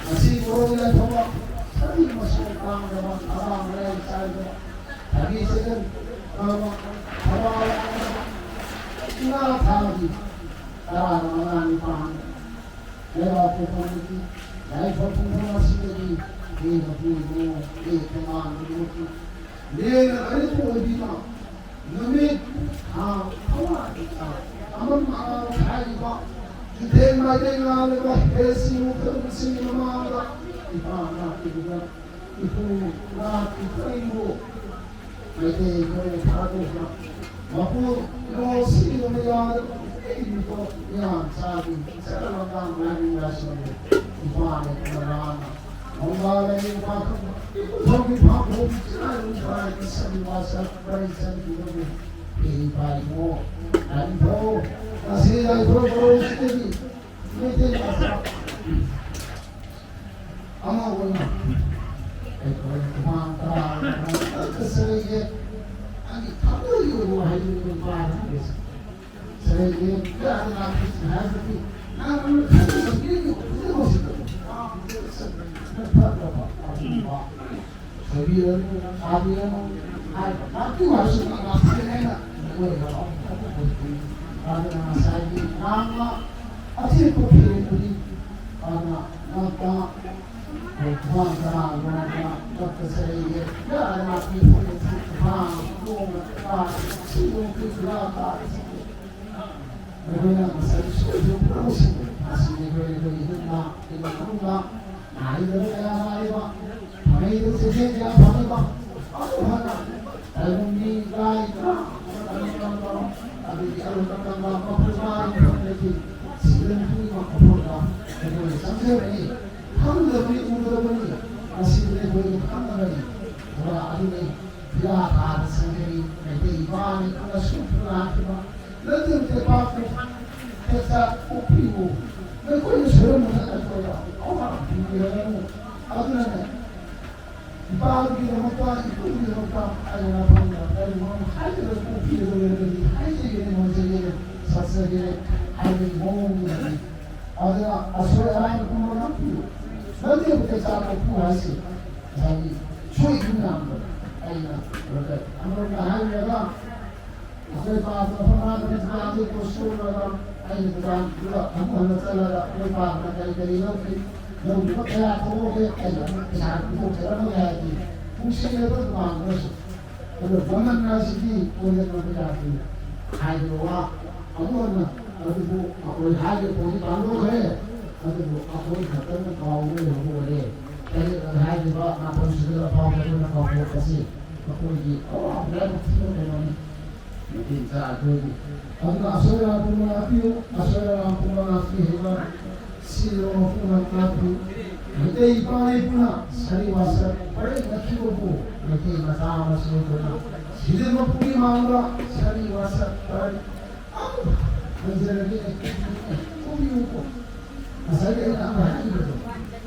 ꯉꯁꯤ ꯃꯔꯣꯜ ꯂꯥꯏꯐꯝ ꯁꯔꯤ ꯃꯁꯣꯛ ꯇꯥꯡꯗꯕ ꯑꯉꯥꯡ ꯃꯌꯥꯝ ꯆꯥꯏꯕ ꯊꯕꯤ ꯆꯦꯇꯟ ꯇꯧꯕ ꯊꯕꯥꯜ ꯉꯥ ꯊꯥꯕꯤ ꯇꯔꯥꯒ ꯃꯉꯥ ꯅꯤꯄꯥꯟ ꯂꯩꯕꯥꯛ ꯄꯣꯛꯐꯝꯗꯒꯤ ꯌꯥꯏꯐ ꯄꯨꯡꯐꯝ ꯑꯁꯤꯗꯒꯤ ꯍꯦꯟꯅ ꯄꯨꯏꯅꯣ ꯍꯦ ꯇꯣꯉꯥꯟꯕ ꯅꯨꯃꯤꯠꯀꯤ ꯂꯦꯡꯅ ꯀꯔꯤꯕꯨ ꯑꯣꯏꯕꯤꯅꯣ? ꯅꯨꯃꯤꯠ ꯊꯥ ꯊꯋꯥꯟ ꯃꯤꯆꯥꯛ ꯑꯃꯝ ꯑꯉꯥꯡ ꯍꯥꯏꯔꯤꯕ ꯏꯊꯦꯟ ꯃꯥꯏꯀꯩ ꯉꯥꯜꯂꯕ ꯍꯦꯁꯤꯡ ꯃꯈꯜꯁꯤꯡꯒꯤ ꯃꯃꯥꯡꯗ ꯏꯄꯥ ꯅꯥꯠꯀꯤ ꯏꯄꯨ ꯅꯥꯠꯀꯤ ꯄꯔꯤꯡꯕꯨ ꯃꯩꯇꯩ ꯑꯩꯈꯣꯏꯅ ꯊꯥꯗꯣꯛꯅ ꯃꯄꯨ ꯏꯃꯣ ꯁꯤꯕ ꯃꯌꯥꯗ ꯏꯕꯤꯕ ꯃꯌꯥꯝ ꯆꯥꯕꯤ ꯆꯠꯂꯕ ꯂꯥꯏꯅꯤꯡ ꯂꯥꯏꯁꯣꯟꯕꯨ ꯏꯄꯥꯅ ꯏꯄꯨꯅ ꯅꯣꯡꯕꯥꯜ ꯂꯥꯏꯅꯤꯡ ꯄꯥꯈꯪ ꯏꯄꯨꯊꯧꯒꯤ ꯐꯥꯝꯕꯣꯝ ꯆꯤꯔꯥꯏ ꯂꯨꯝꯐꯥꯏ ꯏꯁꯝ ꯋꯥꯁꯛ ꯄꯔꯤ ꯆꯟꯈꯤꯕꯕꯨ ꯏꯄꯥ ꯏꯃꯣ ꯂꯥꯏꯅꯤꯡꯊꯧ ꯉꯁꯤ ꯂꯥꯏꯊꯧ ꯃꯔꯧꯁꯤꯗꯒꯤ ꯃꯩꯇꯩ ꯃꯆꯥ ꯑꯃ ꯑꯣꯏꯅ ꯑꯩꯈꯣꯏ ꯍꯨꯃꯥꯡ ꯇꯔꯥ ꯀꯠꯀꯠꯆꯔꯤꯒꯦ꯫ ꯑꯩꯒꯤ ꯊꯃꯣꯏꯒꯤ ꯑꯣꯏꯕ ꯋꯥꯍꯩꯗꯨ ꯑꯗꯨꯝ ꯄꯥꯔꯒꯦ꯫ ꯆꯔꯩꯒꯦ ꯀꯌꯥꯗ ꯂꯥꯛꯄꯁꯤꯡ ꯍꯥꯏꯕꯗꯤ ꯅꯪ ꯑꯃꯅ ꯈꯪꯗꯕ ꯃꯤꯒꯤ ꯄꯨꯝꯅꯃꯛꯁꯤꯗ ꯄꯥꯝꯗꯕ ꯐꯠꯇꯕ ꯑꯗꯨꯒꯨꯝꯕ ꯁꯣꯏꯕꯤꯔꯅꯨ, ꯁꯥꯕꯤꯔꯅꯨ ꯍꯥꯏꯕ ꯉꯥꯛꯄꯤꯌꯨ ꯍꯥꯏꯕꯁꯤ ꯉꯥꯛꯄꯤꯌꯨ ꯍꯥꯏꯅ ꯑꯩꯈꯣꯏ ꯑꯗꯨꯅ ꯉꯁꯥꯏꯒꯤ ꯉꯥꯡꯕ ꯑꯆꯦꯠꯄ ꯐꯤꯔꯦꯞꯇꯨꯗꯤ ꯑꯗꯨꯅ ꯉꯥꯛꯄ ꯑꯩꯈꯣꯏ ꯈꯨꯃꯥꯡ ꯀꯅꯥꯒꯨꯝꯕ ꯉꯥꯛꯄ ꯆꯩꯌꯦ ꯌꯥꯔ ꯉꯥꯛꯄꯤꯌꯨ ꯈꯨꯃꯥꯡ ꯇꯣꯡꯕ ꯀꯥ ꯁꯤꯒꯨꯝꯕ ꯀꯨꯏ ꯀꯨꯏ ꯀꯥ ꯑꯩꯈꯣꯏꯅ ꯉꯁꯥꯏ ꯁꯣꯏꯈꯤꯕ ꯄꯨꯝꯅꯃꯛꯁꯤꯡ ꯑꯁꯤ ꯑꯩꯈꯣꯏ, ꯑꯩꯈꯣꯏꯒꯤ ꯏꯃꯨꯡꯗ, ꯏꯃꯨꯡ ꯃꯅꯨꯡꯗ ꯅꯥꯔꯤꯕ ꯀꯌꯥ ꯅꯥꯔꯤꯕ, ꯐꯪꯉꯛꯏꯕ ꯆꯦꯛꯁꯤꯟ ꯀꯌꯥ ꯐꯪꯉꯤꯕ, ꯑꯃꯨꯛ ꯍꯟꯅ ꯇꯥꯏꯕꯪ ꯃꯤ ꯂꯥꯏ ꯉꯥ ꯑꯗꯒꯤ ꯑꯔꯨꯝꯕ ꯀꯪꯕ ꯃꯈꯣꯏ ꯃꯥꯒꯤ ꯐꯪꯗꯒꯤ ꯁꯤꯗ ꯄꯨꯝꯅꯃꯛ ꯑꯐꯕ ꯑꯩꯈꯣꯏ ꯆꯪꯖꯔꯛꯏ꯫ ꯈꯪꯗꯕꯅꯤ, ꯎꯗꯕꯅꯤ, ꯃꯁꯤꯗꯤ ꯑꯩꯈꯣꯏꯒꯤ ꯈꯪꯗꯕꯅꯤ꯫ ꯑꯗꯨꯅ ꯑꯗꯨꯅꯤ ꯐꯤꯔꯥ ꯊꯥꯗ ꯆꯪꯖꯔꯤ꯫ ꯃꯩꯇꯩ ꯏꯄꯥꯅꯤ ꯑꯃꯁꯨꯡ ꯐꯨꯔꯥꯈꯤꯕ ꯂꯩꯇꯦꯡ ꯇꯦꯛꯄꯥꯛꯄꯨ ꯇꯦꯛꯇ ꯀꯣꯛꯄꯤꯌꯨ꯫ ꯃꯈꯣꯏꯅ ꯁꯣꯏꯔꯝꯕꯗ ꯑꯩꯈꯣꯏꯗ ꯑꯋꯥꯕ ꯄꯤꯕꯤꯔꯒꯅꯨ꯫ ꯑꯗꯨꯅꯅꯦ, ꯏꯄꯥꯒꯤꯗꯃꯛꯇ, ꯏꯄꯨꯒꯤꯗꯃꯛꯇ ꯑꯩꯅ ꯅꯐꯝꯗ ꯀꯔꯤꯒꯨꯝꯕ ꯑꯃ ꯍꯥꯏꯒꯗꯕ ꯀꯣꯛꯄꯤꯒꯗꯕ ꯂꯩꯔꯒꯗꯤ ꯍꯥꯏꯖꯒꯦꯅꯦ, ꯉꯝꯖꯒꯦꯅꯦ, ꯁꯛꯆꯒꯦꯅꯦ ꯍꯥꯏꯕꯒꯤ ꯃꯑꯣꯡꯗꯨꯗꯅꯤ꯫ ꯑꯗꯨꯅ ꯑꯁꯣꯏ ꯑꯔꯥꯟ ꯄꯨꯝꯕ ꯉꯥꯛꯄꯤꯌꯨ꯫ ꯅꯠꯇꯦꯕ ꯇꯦꯛꯇ ꯀꯣꯛꯄꯤꯌꯨ ꯍꯥꯏꯁꯦ꯫ ꯉꯁꯥꯏꯒꯤ ꯁꯣꯏꯈꯤꯕ ꯃꯌꯥꯝꯗꯣ ꯑꯩꯅ ꯑꯃꯔꯣꯝꯗ ꯍꯥꯏꯔꯨꯔꯒ, ꯑꯩꯈꯣꯏ ꯄꯥꯕ ꯃꯐꯝ ꯃꯔꯥꯡ ꯀꯥꯏꯅ ꯊꯥꯒꯤ ꯄꯣꯁꯇꯣꯔꯗ ꯑꯩꯅ ꯗꯨꯀꯥꯟꯗꯨꯗ ꯑꯃꯨꯛ ꯍꯟꯅ ꯆꯠꯂꯒ ꯑꯩꯈꯣꯏ ꯄꯥꯕꯅ ꯀꯔꯤ ꯀꯔꯤ ꯂꯧꯈꯤ, ꯂꯧꯈꯤꯕ ꯀꯌꯥ ꯊꯣꯛꯑꯒꯦ, ꯑꯩꯅ ꯑꯃꯨꯛ ꯄꯩꯁꯥ ꯄꯤꯊꯣꯛꯆꯔꯝꯃꯒꯦ ꯍꯥꯏꯔꯗꯤ ꯅꯨꯡꯁꯤꯔꯕ ꯗꯨꯀꯥꯟꯗꯨꯅꯁꯨ꯫ ꯑꯗꯣ ꯃꯃꯜ ꯑꯁꯤꯗꯤ ꯑꯣꯏꯔꯛꯄ ꯌꯥꯗꯦ ꯍꯥꯏꯕ ꯋꯥ ꯑꯃꯨꯛ ꯍꯟꯅ ꯑꯗꯨꯕꯨ ꯑꯩꯈꯣꯏ ꯍꯥꯏꯔꯤꯕ ꯄꯣꯠꯁꯤ ꯇꯥꯟꯊꯣꯛꯈ꯭ꯔꯦ꯫ ꯑꯗꯨꯕꯨ ꯑꯩꯈꯣꯏ ꯈꯛꯇꯅ ꯀꯥꯎꯕ ꯂꯩꯍꯧꯕ ꯑꯣꯏꯔꯦ꯫ ꯀꯔꯤ ꯍꯥꯏꯔꯤꯕ ꯃꯥꯄꯜ ꯁꯨꯗꯕ ꯐꯥꯎꯕ ꯑꯩꯈꯣꯏꯅ ꯀꯥꯎꯊꯣꯛꯄꯁꯤ ꯑꯩꯈꯣꯏꯒꯤ ꯑꯋꯥꯕ ꯌꯥꯝꯅ ꯊꯤꯕ ꯀꯩꯅꯣꯅꯤ꯫ ꯃꯩꯇꯩ ꯃꯆꯥ ꯑꯩꯈꯣꯏꯒꯤ꯫ ꯑꯗꯨꯅ ꯑꯁꯣꯏ ꯑꯔꯥꯟ ꯄꯨꯝꯕ ꯉꯥꯛꯄꯤꯌꯨ, ꯑꯁꯣꯏ ꯑꯔꯥꯟ ꯄꯨꯝꯕ ꯉꯥꯛꯄꯤ ꯍꯩꯕ ꯁꯤꯔꯕ ꯃꯄꯨꯅ ꯉꯥꯛꯄꯤꯌꯨ꯫ ꯃꯩꯇꯩ ꯏꯄꯥ ꯏꯄꯨꯅ ꯁꯥꯔꯤ ꯋꯥꯁꯛ ꯄꯔꯦꯡ ꯅꯛꯈꯤꯕꯕꯨ ꯃꯩꯇꯩ ꯃꯆꯥ ꯑꯃꯁꯨ ꯑꯣꯏꯗꯨꯅ ꯁꯤꯗ ꯃꯄꯨꯒꯤ ꯃꯥꯡꯗ ꯁꯥꯔꯤ ꯋꯥꯁꯛ ꯄꯔꯦꯡ ꯑꯃꯨꯛ ꯍꯟꯖꯔꯒꯦ꯫ ꯈꯨꯝꯕꯤꯌꯨꯀꯣ꯫ ꯉꯁꯥꯏꯒꯤ ꯑꯩꯅ ꯑꯃ ꯍꯥꯏꯈꯤꯕꯗꯣ꯫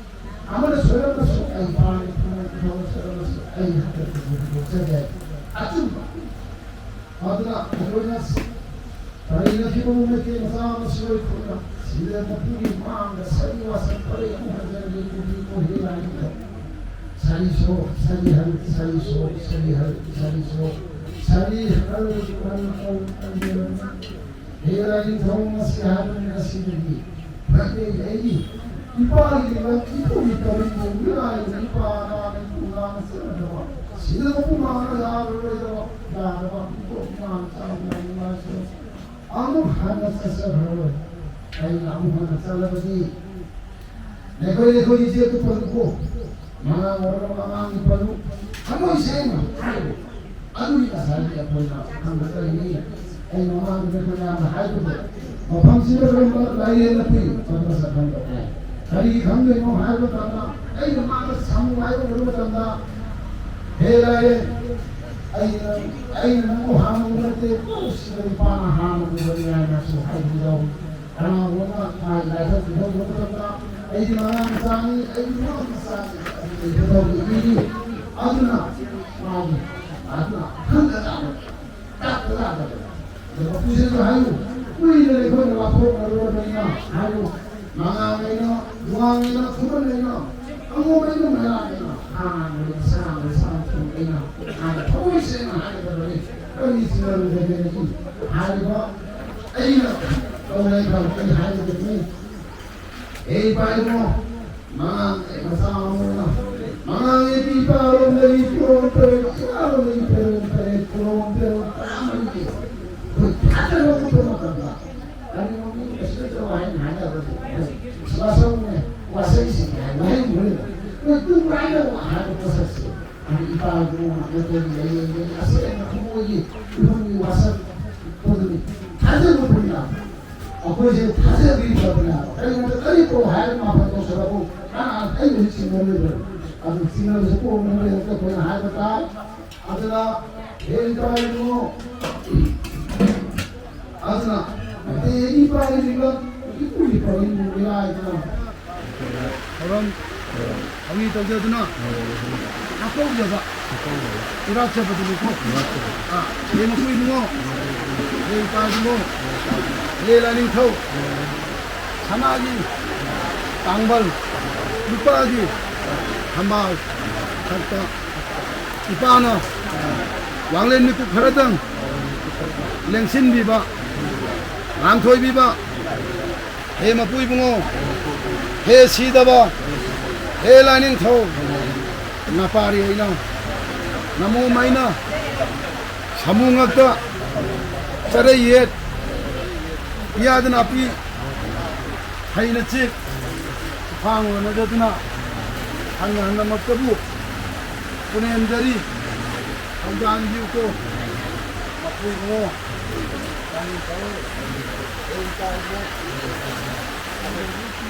ꯑꯃꯅ ꯁꯣꯏꯔꯝꯃꯁꯨ ꯑꯩ ꯄꯥꯝꯃꯤ, ꯑꯃꯅ ꯁꯣꯏꯔꯝꯃꯁꯨ ꯑꯩ ꯍꯟꯗꯛꯇ ꯍꯨꯟꯗꯣꯛꯆꯒꯦ꯫ ꯑꯆꯨꯝꯕ꯫ ꯑꯗꯨꯅ ꯑꯩꯈꯣꯏꯅ ꯄꯔꯦꯡꯅꯈꯤꯕ ꯃꯩꯇꯩ ꯃꯆꯥ ꯑꯃꯁꯨ ꯑꯩꯈꯣꯏꯅ ꯁꯤꯗ ꯃꯄꯨꯒꯤ ꯃꯥꯡꯗ ꯁꯔꯤ ꯋꯥꯁꯛ ꯄꯔꯦꯡ ꯑꯃꯨꯛ ꯍꯟꯖꯔꯒꯦ꯫ ꯀꯨꯝꯕꯤ ꯀꯣꯍꯤ ꯂꯥꯏꯅꯤꯡꯊꯧ꯫ ꯁꯔꯤ ꯁꯣ, ꯁꯔꯤ ꯍꯜ, ꯁꯔꯤ ꯁꯣ, ꯁꯔꯤ ꯍꯜ, ꯁꯔꯤ ꯁꯣ, ꯁꯔꯤ ꯍꯜ, ꯍꯜ, ꯍꯜ, ꯍꯜ, ꯍꯜ꯫ ꯍꯦ ꯂꯥꯏꯅꯤꯡꯊꯧ, ꯉꯁꯤ ꯍꯥꯏꯕꯅꯤ, ꯉꯁꯤꯗꯒꯤ ꯃꯩꯇꯩ ꯑꯩꯒꯤ ꯏꯄꯥꯒꯤ ꯂꯩꯕꯥꯛ, ꯏꯄꯨꯒꯤ ꯄꯔꯤꯡꯗ ꯃꯤꯔꯥꯏꯕ ꯏꯄꯥ ꯅꯥꯅ ꯏꯄꯨ ꯅꯥꯅ ꯆꯠꯅꯗꯕ, ꯁꯤꯗ ꯃꯄꯨ ꯅꯥꯅ ꯌꯥꯔꯔꯣꯏꯗꯕ, ꯌꯥꯗꯕ, ꯏꯄꯣꯛ ꯅꯥꯅ ꯆꯥꯎꯅ ꯅꯨꯡꯉꯥꯏꯖꯕ꯫ ꯑꯃꯨꯛ ꯍꯟꯅ ꯆꯠꯆꯈ꯭ꯔꯔꯣꯏ꯫ ꯑꯩꯅ ꯑꯃꯨꯛ ꯍꯟꯅ ꯆꯠꯂꯕꯗꯤ ꯅꯈꯣꯏ ꯅꯈꯣꯏꯒꯤ ꯏꯆꯦ ꯑꯗꯨ ꯄꯜꯂꯨꯀꯣ꯫ ꯃꯉꯥꯡ ꯑꯣꯏꯔꯣ, ꯃꯉꯥꯡꯒꯤ ꯄꯜꯂꯨ꯫ ꯊꯃꯣꯏ ꯁꯦꯡꯅ ꯍꯥꯏꯌꯨ꯫ ꯑꯗꯨꯒꯤ ꯉꯁꯥꯏꯒꯤ ꯑꯩꯈꯣꯏꯅ ꯈꯪꯒꯗꯕꯅꯤ꯫ ꯑꯩ ꯃꯃꯥꯡꯗ ꯅꯈꯣꯏ ꯃꯌꯥꯝꯅ ꯍꯥꯏꯕꯗꯣ, ꯃꯐꯝꯁꯤꯗ ꯀꯔꯝꯕ ꯂꯥꯏꯔꯦꯟꯅ ꯄꯨꯏ? ꯆꯠꯄ ꯆꯠꯍꯟꯕ ꯇꯥꯏ꯫ ꯀꯔꯤ ꯈꯪꯗꯣꯏꯅꯣ ꯍꯥꯏꯕ ꯃꯇꯝꯗ, ꯑꯩꯅ ꯃꯥꯗ ꯁꯥꯃꯨ ꯍꯥꯏꯕ ꯎꯕ ꯃꯇꯝꯗ, ꯍꯦ ꯂꯥꯏꯔꯦꯟ, ꯑꯩꯅ, ꯑꯩꯅ ꯅꯪꯕꯨ ꯍꯥꯟꯅ ꯎꯕ ꯅꯠꯇꯦ, ꯁꯤꯗ ꯅꯨꯄꯥꯅ ꯍꯥꯟꯅ ꯎꯕꯅꯤ ꯍꯥꯏꯅꯁꯨ ꯍꯥꯏꯕ ꯌꯥꯎꯏ꯫ ꯀꯅꯥꯒꯨꯝꯕ ꯃꯥꯒꯤ ꯂꯥꯏꯐꯝ ꯄꯤꯊꯣꯛꯄ ꯃꯇꯝꯗ, "ꯑꯩꯗꯤ ꯃꯉꯥꯡ ꯃꯆꯥꯅꯤ, ꯑꯩꯗꯤ ꯃꯉꯥꯡ ꯃꯆꯥꯅꯤ" ꯑꯗꯨ ꯄꯤꯊꯣꯛꯄ ꯄꯤꯔꯤ꯫ ꯑꯗꯨꯅ ꯃꯥꯒꯤ, ꯑꯗꯨꯅ ꯈꯪꯗ ꯇꯥꯕ, ꯇꯥꯛꯇ ꯇꯥꯗꯕ꯫ ꯑꯗꯨꯒ ꯄꯨꯁꯤꯁꯨ ꯍꯥꯏꯌꯨ, ꯀꯨꯏꯅ ꯑꯩꯈꯣꯏꯅ ꯂꯥꯞꯊꯣꯛꯅꯔꯨꯔꯕꯅꯤꯅ ꯍꯥꯏꯌꯨ, ꯃꯉꯥꯡ ꯑꯩꯅ, ꯋꯥꯡ ꯑꯩꯅ, ꯈꯨꯃꯟ ꯑꯩꯅ, ꯑꯉꯣꯝ ꯑꯩꯅ, ꯃꯌꯥꯝ ꯑꯩꯅ, ꯍꯥꯟꯅ ꯁꯥꯡꯅ ꯁꯥꯡꯅ ꯑꯩꯅ ꯍꯥꯟꯅ ꯊꯃꯣꯏ ꯁꯦꯡꯅ ꯍꯥꯏꯒꯗꯕꯅꯤ꯫ ꯀꯔꯤ ꯆꯤꯡꯅꯔꯨꯗꯒꯦ? ꯍꯥꯏꯔꯤꯕ ꯑꯩꯅ ꯇꯧꯔꯦ ꯈꯜꯂꯛꯀꯅꯤ ꯍꯥꯏꯕꯗꯨꯅꯤ꯫ ꯑꯩ ꯏꯄꯥ ꯏꯕꯨꯡꯉꯣ, ꯃꯉꯥꯡ ꯑꯩ ꯃꯆꯥ ꯑꯃ ꯑꯣꯏꯅ, ꯃꯉꯥꯡ ꯑꯩꯒꯤ ꯏꯄꯥꯔꯣꯝꯗꯒꯤ ꯄꯣꯔꯣꯝ ꯇꯔꯦꯠ, ꯏꯃꯥꯔꯣꯝꯗꯒꯤ ꯄꯦꯔꯣꯝ ꯇꯔꯦꯠ, ꯄꯣꯔꯣꯝ ꯄꯦꯔꯣꯝ ꯇꯔꯥꯃꯔꯤꯒꯤ ꯑꯩꯈꯣꯏ ꯊꯥꯖꯕ ꯎꯠꯄ ꯃꯇꯝꯗ, ꯀꯔꯤꯒꯨꯝꯕ ꯃꯤ ꯀꯩꯁꯨ ꯂꯩꯇꯕ ꯍꯥꯏꯅ ꯍꯥꯏꯅꯕꯗꯤ ꯋꯥꯁꯧꯅꯦ, ꯋꯥꯁꯩꯁꯤꯡ ꯍꯥꯏ ꯋꯥꯍꯩ ꯃꯔꯤꯗ ꯑꯩꯈꯣꯏ ꯇꯨꯡ ꯍꯥꯏꯅꯕ ꯍꯥꯏꯕ ꯄꯣꯠꯁꯛꯁꯦ ꯑꯗꯨ ꯏꯄꯥ ꯏꯕꯨꯡꯉꯣ ꯅꯈꯣꯏꯒꯤ ꯂꯩꯔꯤꯕ ꯑꯁꯦꯡꯕ ꯊꯃꯣꯏꯒꯤ ꯏꯕꯨꯡꯒꯤ ꯋꯥꯁꯛ ꯑꯗꯨꯅꯤ꯫ ꯊꯥꯖꯕ ꯄꯨꯔꯤꯅ ꯑꯩꯈꯣꯏꯁꯦ ꯊꯥꯖꯕꯤꯗꯕꯅ ꯀꯔꯤꯒꯨꯝꯕ ꯀꯔꯤ ꯄꯣꯠ ꯍꯥꯏꯔꯒ ꯃꯥꯄꯜ ꯇꯧꯁꯜꯂꯛꯄ ꯀꯅꯥ ꯑꯩ ꯍꯧꯖꯤꯛ ꯆꯤꯡꯅꯔꯣꯏꯗ꯭ꯔꯣ? ꯑꯗꯨ ꯆꯤꯡꯅꯕꯁꯦ ꯀꯣꯛꯅꯕ ꯑꯩꯈꯣꯏꯅ ꯍꯥꯏꯕ ꯇꯥꯏ꯫ ꯑꯗꯨꯅ ꯍꯦ ꯏꯄꯥ ꯏꯕꯨꯡꯉꯣ, ꯑꯗꯨꯅ ꯃꯩꯇꯩ ꯏꯄꯥ ꯏꯕꯨꯡꯒ ꯏꯄꯨꯒꯤ ꯄꯔꯤꯡꯕꯨ ꯃꯤꯔꯥꯏꯗꯅ ꯊꯧꯔꯝ ꯊꯧꯅꯤ ꯇꯧꯖꯗꯨꯅ ꯍꯥꯠꯇꯣꯛꯆꯕ ꯏꯔꯥꯠꯆꯕꯗꯨꯅꯤꯀꯣ꯫ ꯑꯥ, ꯍꯦ ꯃꯄꯨ ꯏꯕꯨꯡꯉꯣ, ꯍꯦ ꯏꯄꯥ ꯏꯕꯨꯡꯉꯣ, ꯍꯦ ꯂꯥꯏꯅꯤꯡꯊꯧ, ꯁꯅꯥꯒꯤ ꯇꯥꯡꯕꯜ, ꯂꯨꯄꯥꯒꯤ ꯊꯝꯕꯥꯜ ꯊꯛꯇ ꯏꯄꯥꯅ ꯋꯥꯡꯂꯦꯟ ꯃꯤꯀꯨꯞ ꯈꯔꯗꯪ ꯂꯦꯡꯁꯤꯟꯕꯤꯕ, ꯉꯥꯟꯊꯣꯏꯕꯤꯕ, ꯍꯦ ꯃꯄꯨ ꯏꯕꯨꯡꯉꯣ, ꯍꯦ ꯁꯤꯗꯕ, ꯍꯦ ꯂꯥꯏꯅꯤꯡꯊꯧ, ꯅꯄꯥꯔꯤ ꯑꯩꯅ, ꯅꯃꯣꯝ ꯑꯩꯅ, ꯁꯥꯃꯨ ꯉꯛꯇ ꯆꯔꯩ ꯌꯦꯠ, ꯄꯤꯌꯥꯗ ꯅꯥꯄꯤ ꯍꯩꯅ ꯆꯦꯛ ꯐꯥꯡ ꯂꯣꯟꯅꯖꯗꯨꯅ ꯍꯟꯅ ꯍꯟꯅꯃꯛꯇꯕꯨ ꯄꯨꯅꯦꯝꯗꯔꯤ ꯊꯧꯖꯥꯟꯕꯤꯌꯨꯀꯣ꯫ ꯃꯄꯨ ꯏꯕꯨꯡꯉꯣ, ꯌꯥꯅꯤꯡꯊꯧ, ꯂꯩ ꯇꯥꯏꯕꯨ,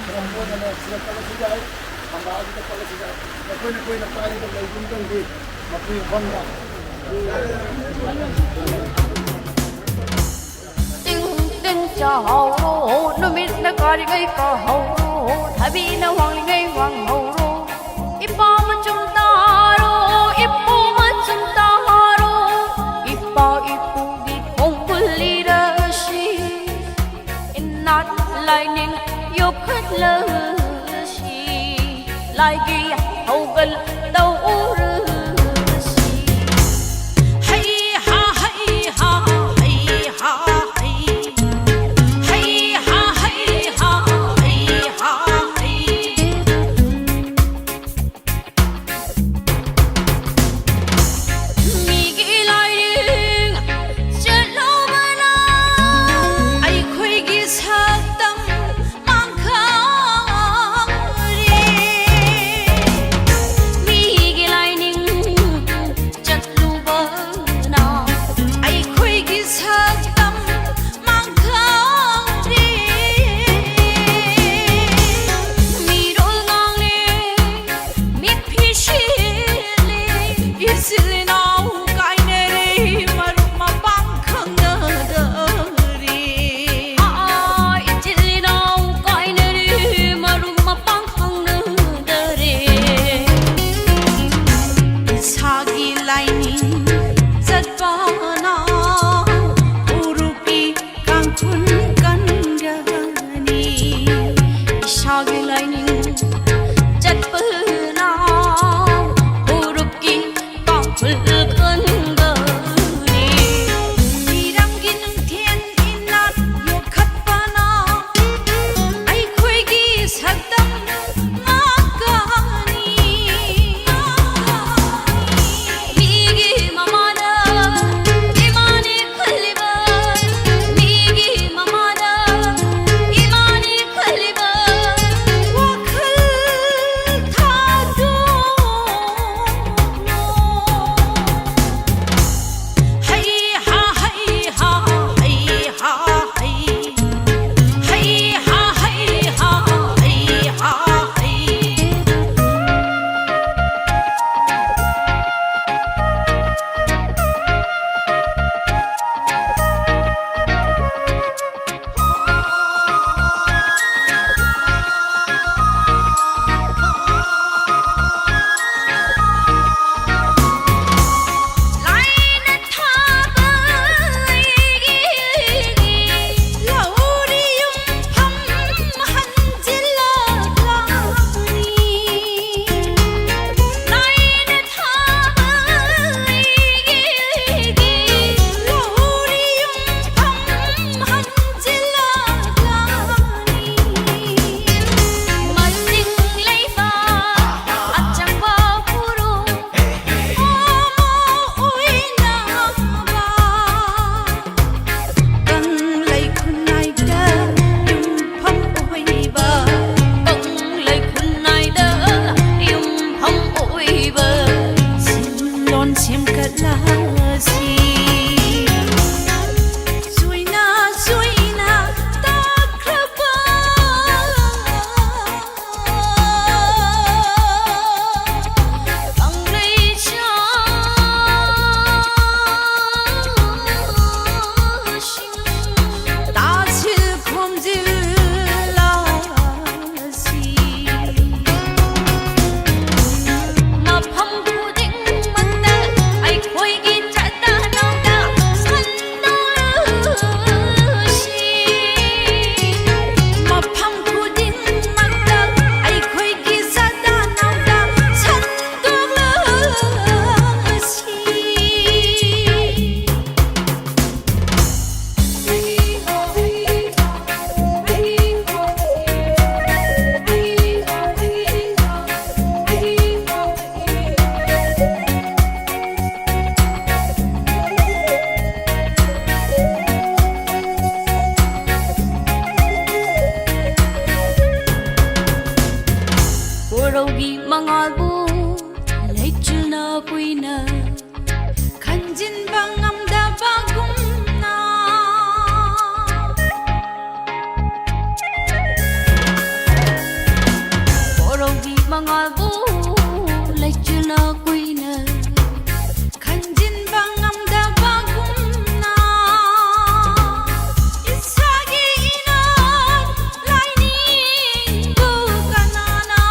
ꯈꯔ ꯃꯣꯏꯅ ꯁꯤꯔꯛꯇꯕꯁꯨ ꯌꯥꯏ, ꯊꯝꯕꯥꯜꯁꯤꯗ ꯀꯠꯂꯁꯨ ꯌꯥꯏ꯫ ꯅꯈꯣꯏ ꯅꯈꯣꯏꯅ ꯄꯥꯏꯔꯤꯕ ꯂꯩꯗꯨꯝꯇꯪꯗꯤ ꯃꯄꯨ ꯏꯐꯝꯗ ꯇꯤꯡ ꯇꯤꯡ ꯆꯥꯍꯧꯔꯣ, ꯅꯨꯃꯤꯠꯅ ꯀꯥꯔꯤꯉꯩ ꯀꯥꯍꯧꯔꯣ, ꯊꯕꯤꯅ ꯋꯥꯡꯂꯤꯉꯩ ꯋꯥꯡꯍꯧꯔꯣ꯫ ꯏꯄꯥ ꯃꯆꯨꯝ ꯇꯥꯔꯣ, ꯏꯄꯨ ꯃꯆꯨꯝ ꯇꯥꯔꯣ, ꯏꯄꯥ ꯏꯄꯨꯒꯤ ꯈꯣꯡꯒꯨꯜ ꯂꯤꯔꯁꯤ, ꯏꯅꯥꯠ ꯂꯥꯏꯅꯤꯡ ꯌꯣꯛꯈꯠꯂꯁꯤ, ꯂꯥꯏꯒꯤ ꯍꯧꯒꯜ ꯇꯧꯔꯁꯤ꯫ ꯍꯩ ꯍꯥ, ꯍꯩ ꯍꯥ, ꯍꯩ ꯍꯥ, ꯍꯩ꯫ ꯍꯩ ꯍꯥ, ꯍꯩ ꯍꯥ, ꯍꯩ ꯍꯥ, ꯍꯩ꯫ ꯃꯤꯒꯤ ꯂꯥꯏꯔꯤꯛ ꯆꯠꯂꯨꯕꯅ ꯑꯩꯈꯣꯏꯒꯤ ꯁꯛꯇꯝ ꯃꯥꯡꯈꯔꯦ꯫ ꯃꯤꯒꯤ ꯂꯥꯏꯅꯤꯡ ꯃꯉꯥꯜꯕꯨ ꯂꯩꯆꯤꯜꯅ ꯀꯨꯏꯅ ꯈꯟꯖꯤꯟꯕ ꯉꯝꯗꯕꯒꯨꯝꯅ, ꯕꯣꯔꯣꯒꯤ ꯃꯉꯥꯜꯕꯨ ꯂꯩꯆꯤꯜꯅ ꯀꯨꯏꯅ ꯈꯟꯖꯤꯟꯕ ꯉꯝꯗꯕꯒꯨꯝꯅ, ꯏꯁꯥꯒꯤ ꯏꯅꯥꯛ ꯂꯥꯏꯅꯤꯡꯕꯨ ꯀꯅꯥꯅ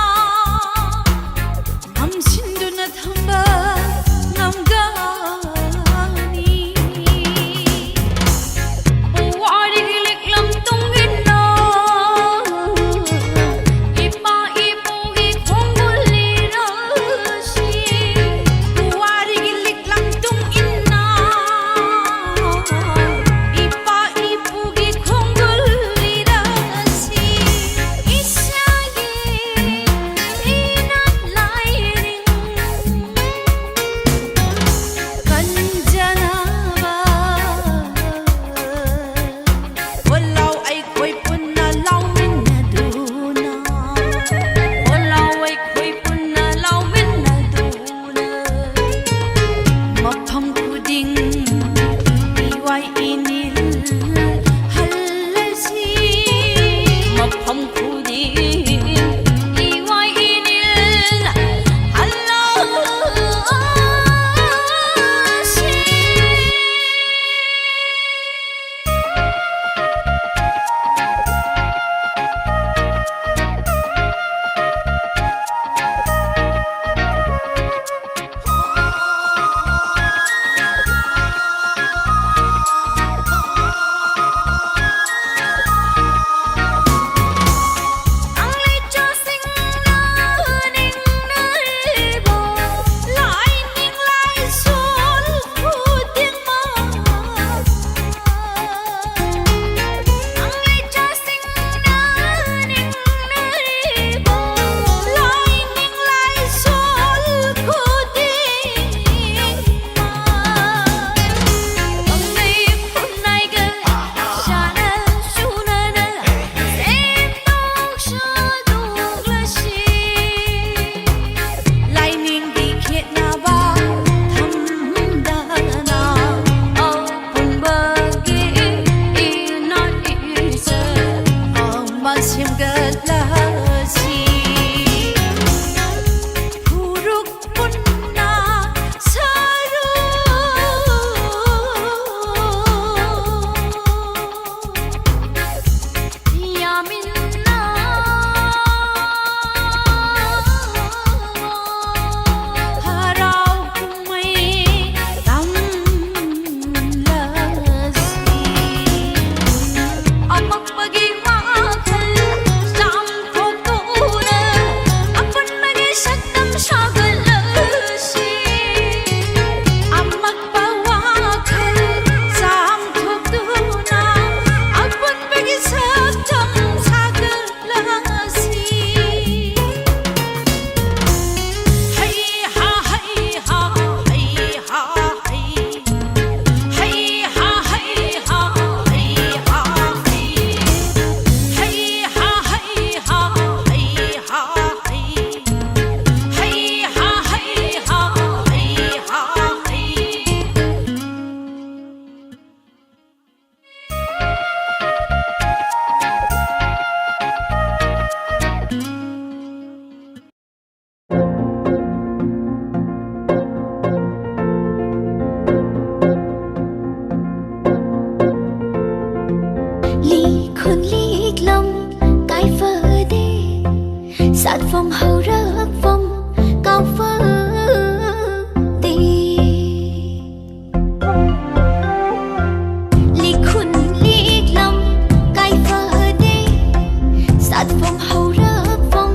ꯁꯥꯠꯐꯝ ꯍꯧꯔꯛꯐꯝ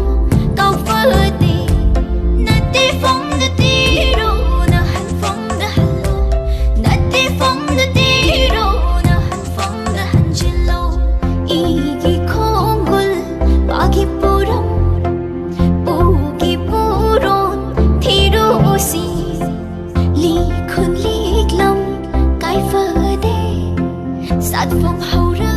ꯀꯥꯎꯐꯗꯦ꯫ ꯅꯠꯇꯦꯐꯝ ꯅꯠꯇꯦꯔꯣ ꯅꯍꯟꯐꯝ ꯅꯍꯜꯂꯣ꯫ ꯅꯠꯇꯦꯐꯝ ꯅꯠꯇꯦꯔꯣ ꯅꯍꯟꯐꯝ ꯅꯍꯟꯖꯤꯜꯂꯣ꯫ ꯏꯒꯤ ꯈꯣꯡꯒꯨꯜ ꯄꯥꯒꯤ ꯄꯨꯔꯝ ꯄꯨꯒꯤ ꯄꯨꯔꯣꯟ ꯊꯤꯔꯣꯁꯤ꯫ ꯂꯤꯈꯨꯟ ꯂꯤꯛꯂꯝ ꯀꯥꯏꯐꯗꯦ꯫ ꯁꯥꯠꯐꯝ ꯍꯧꯔꯛ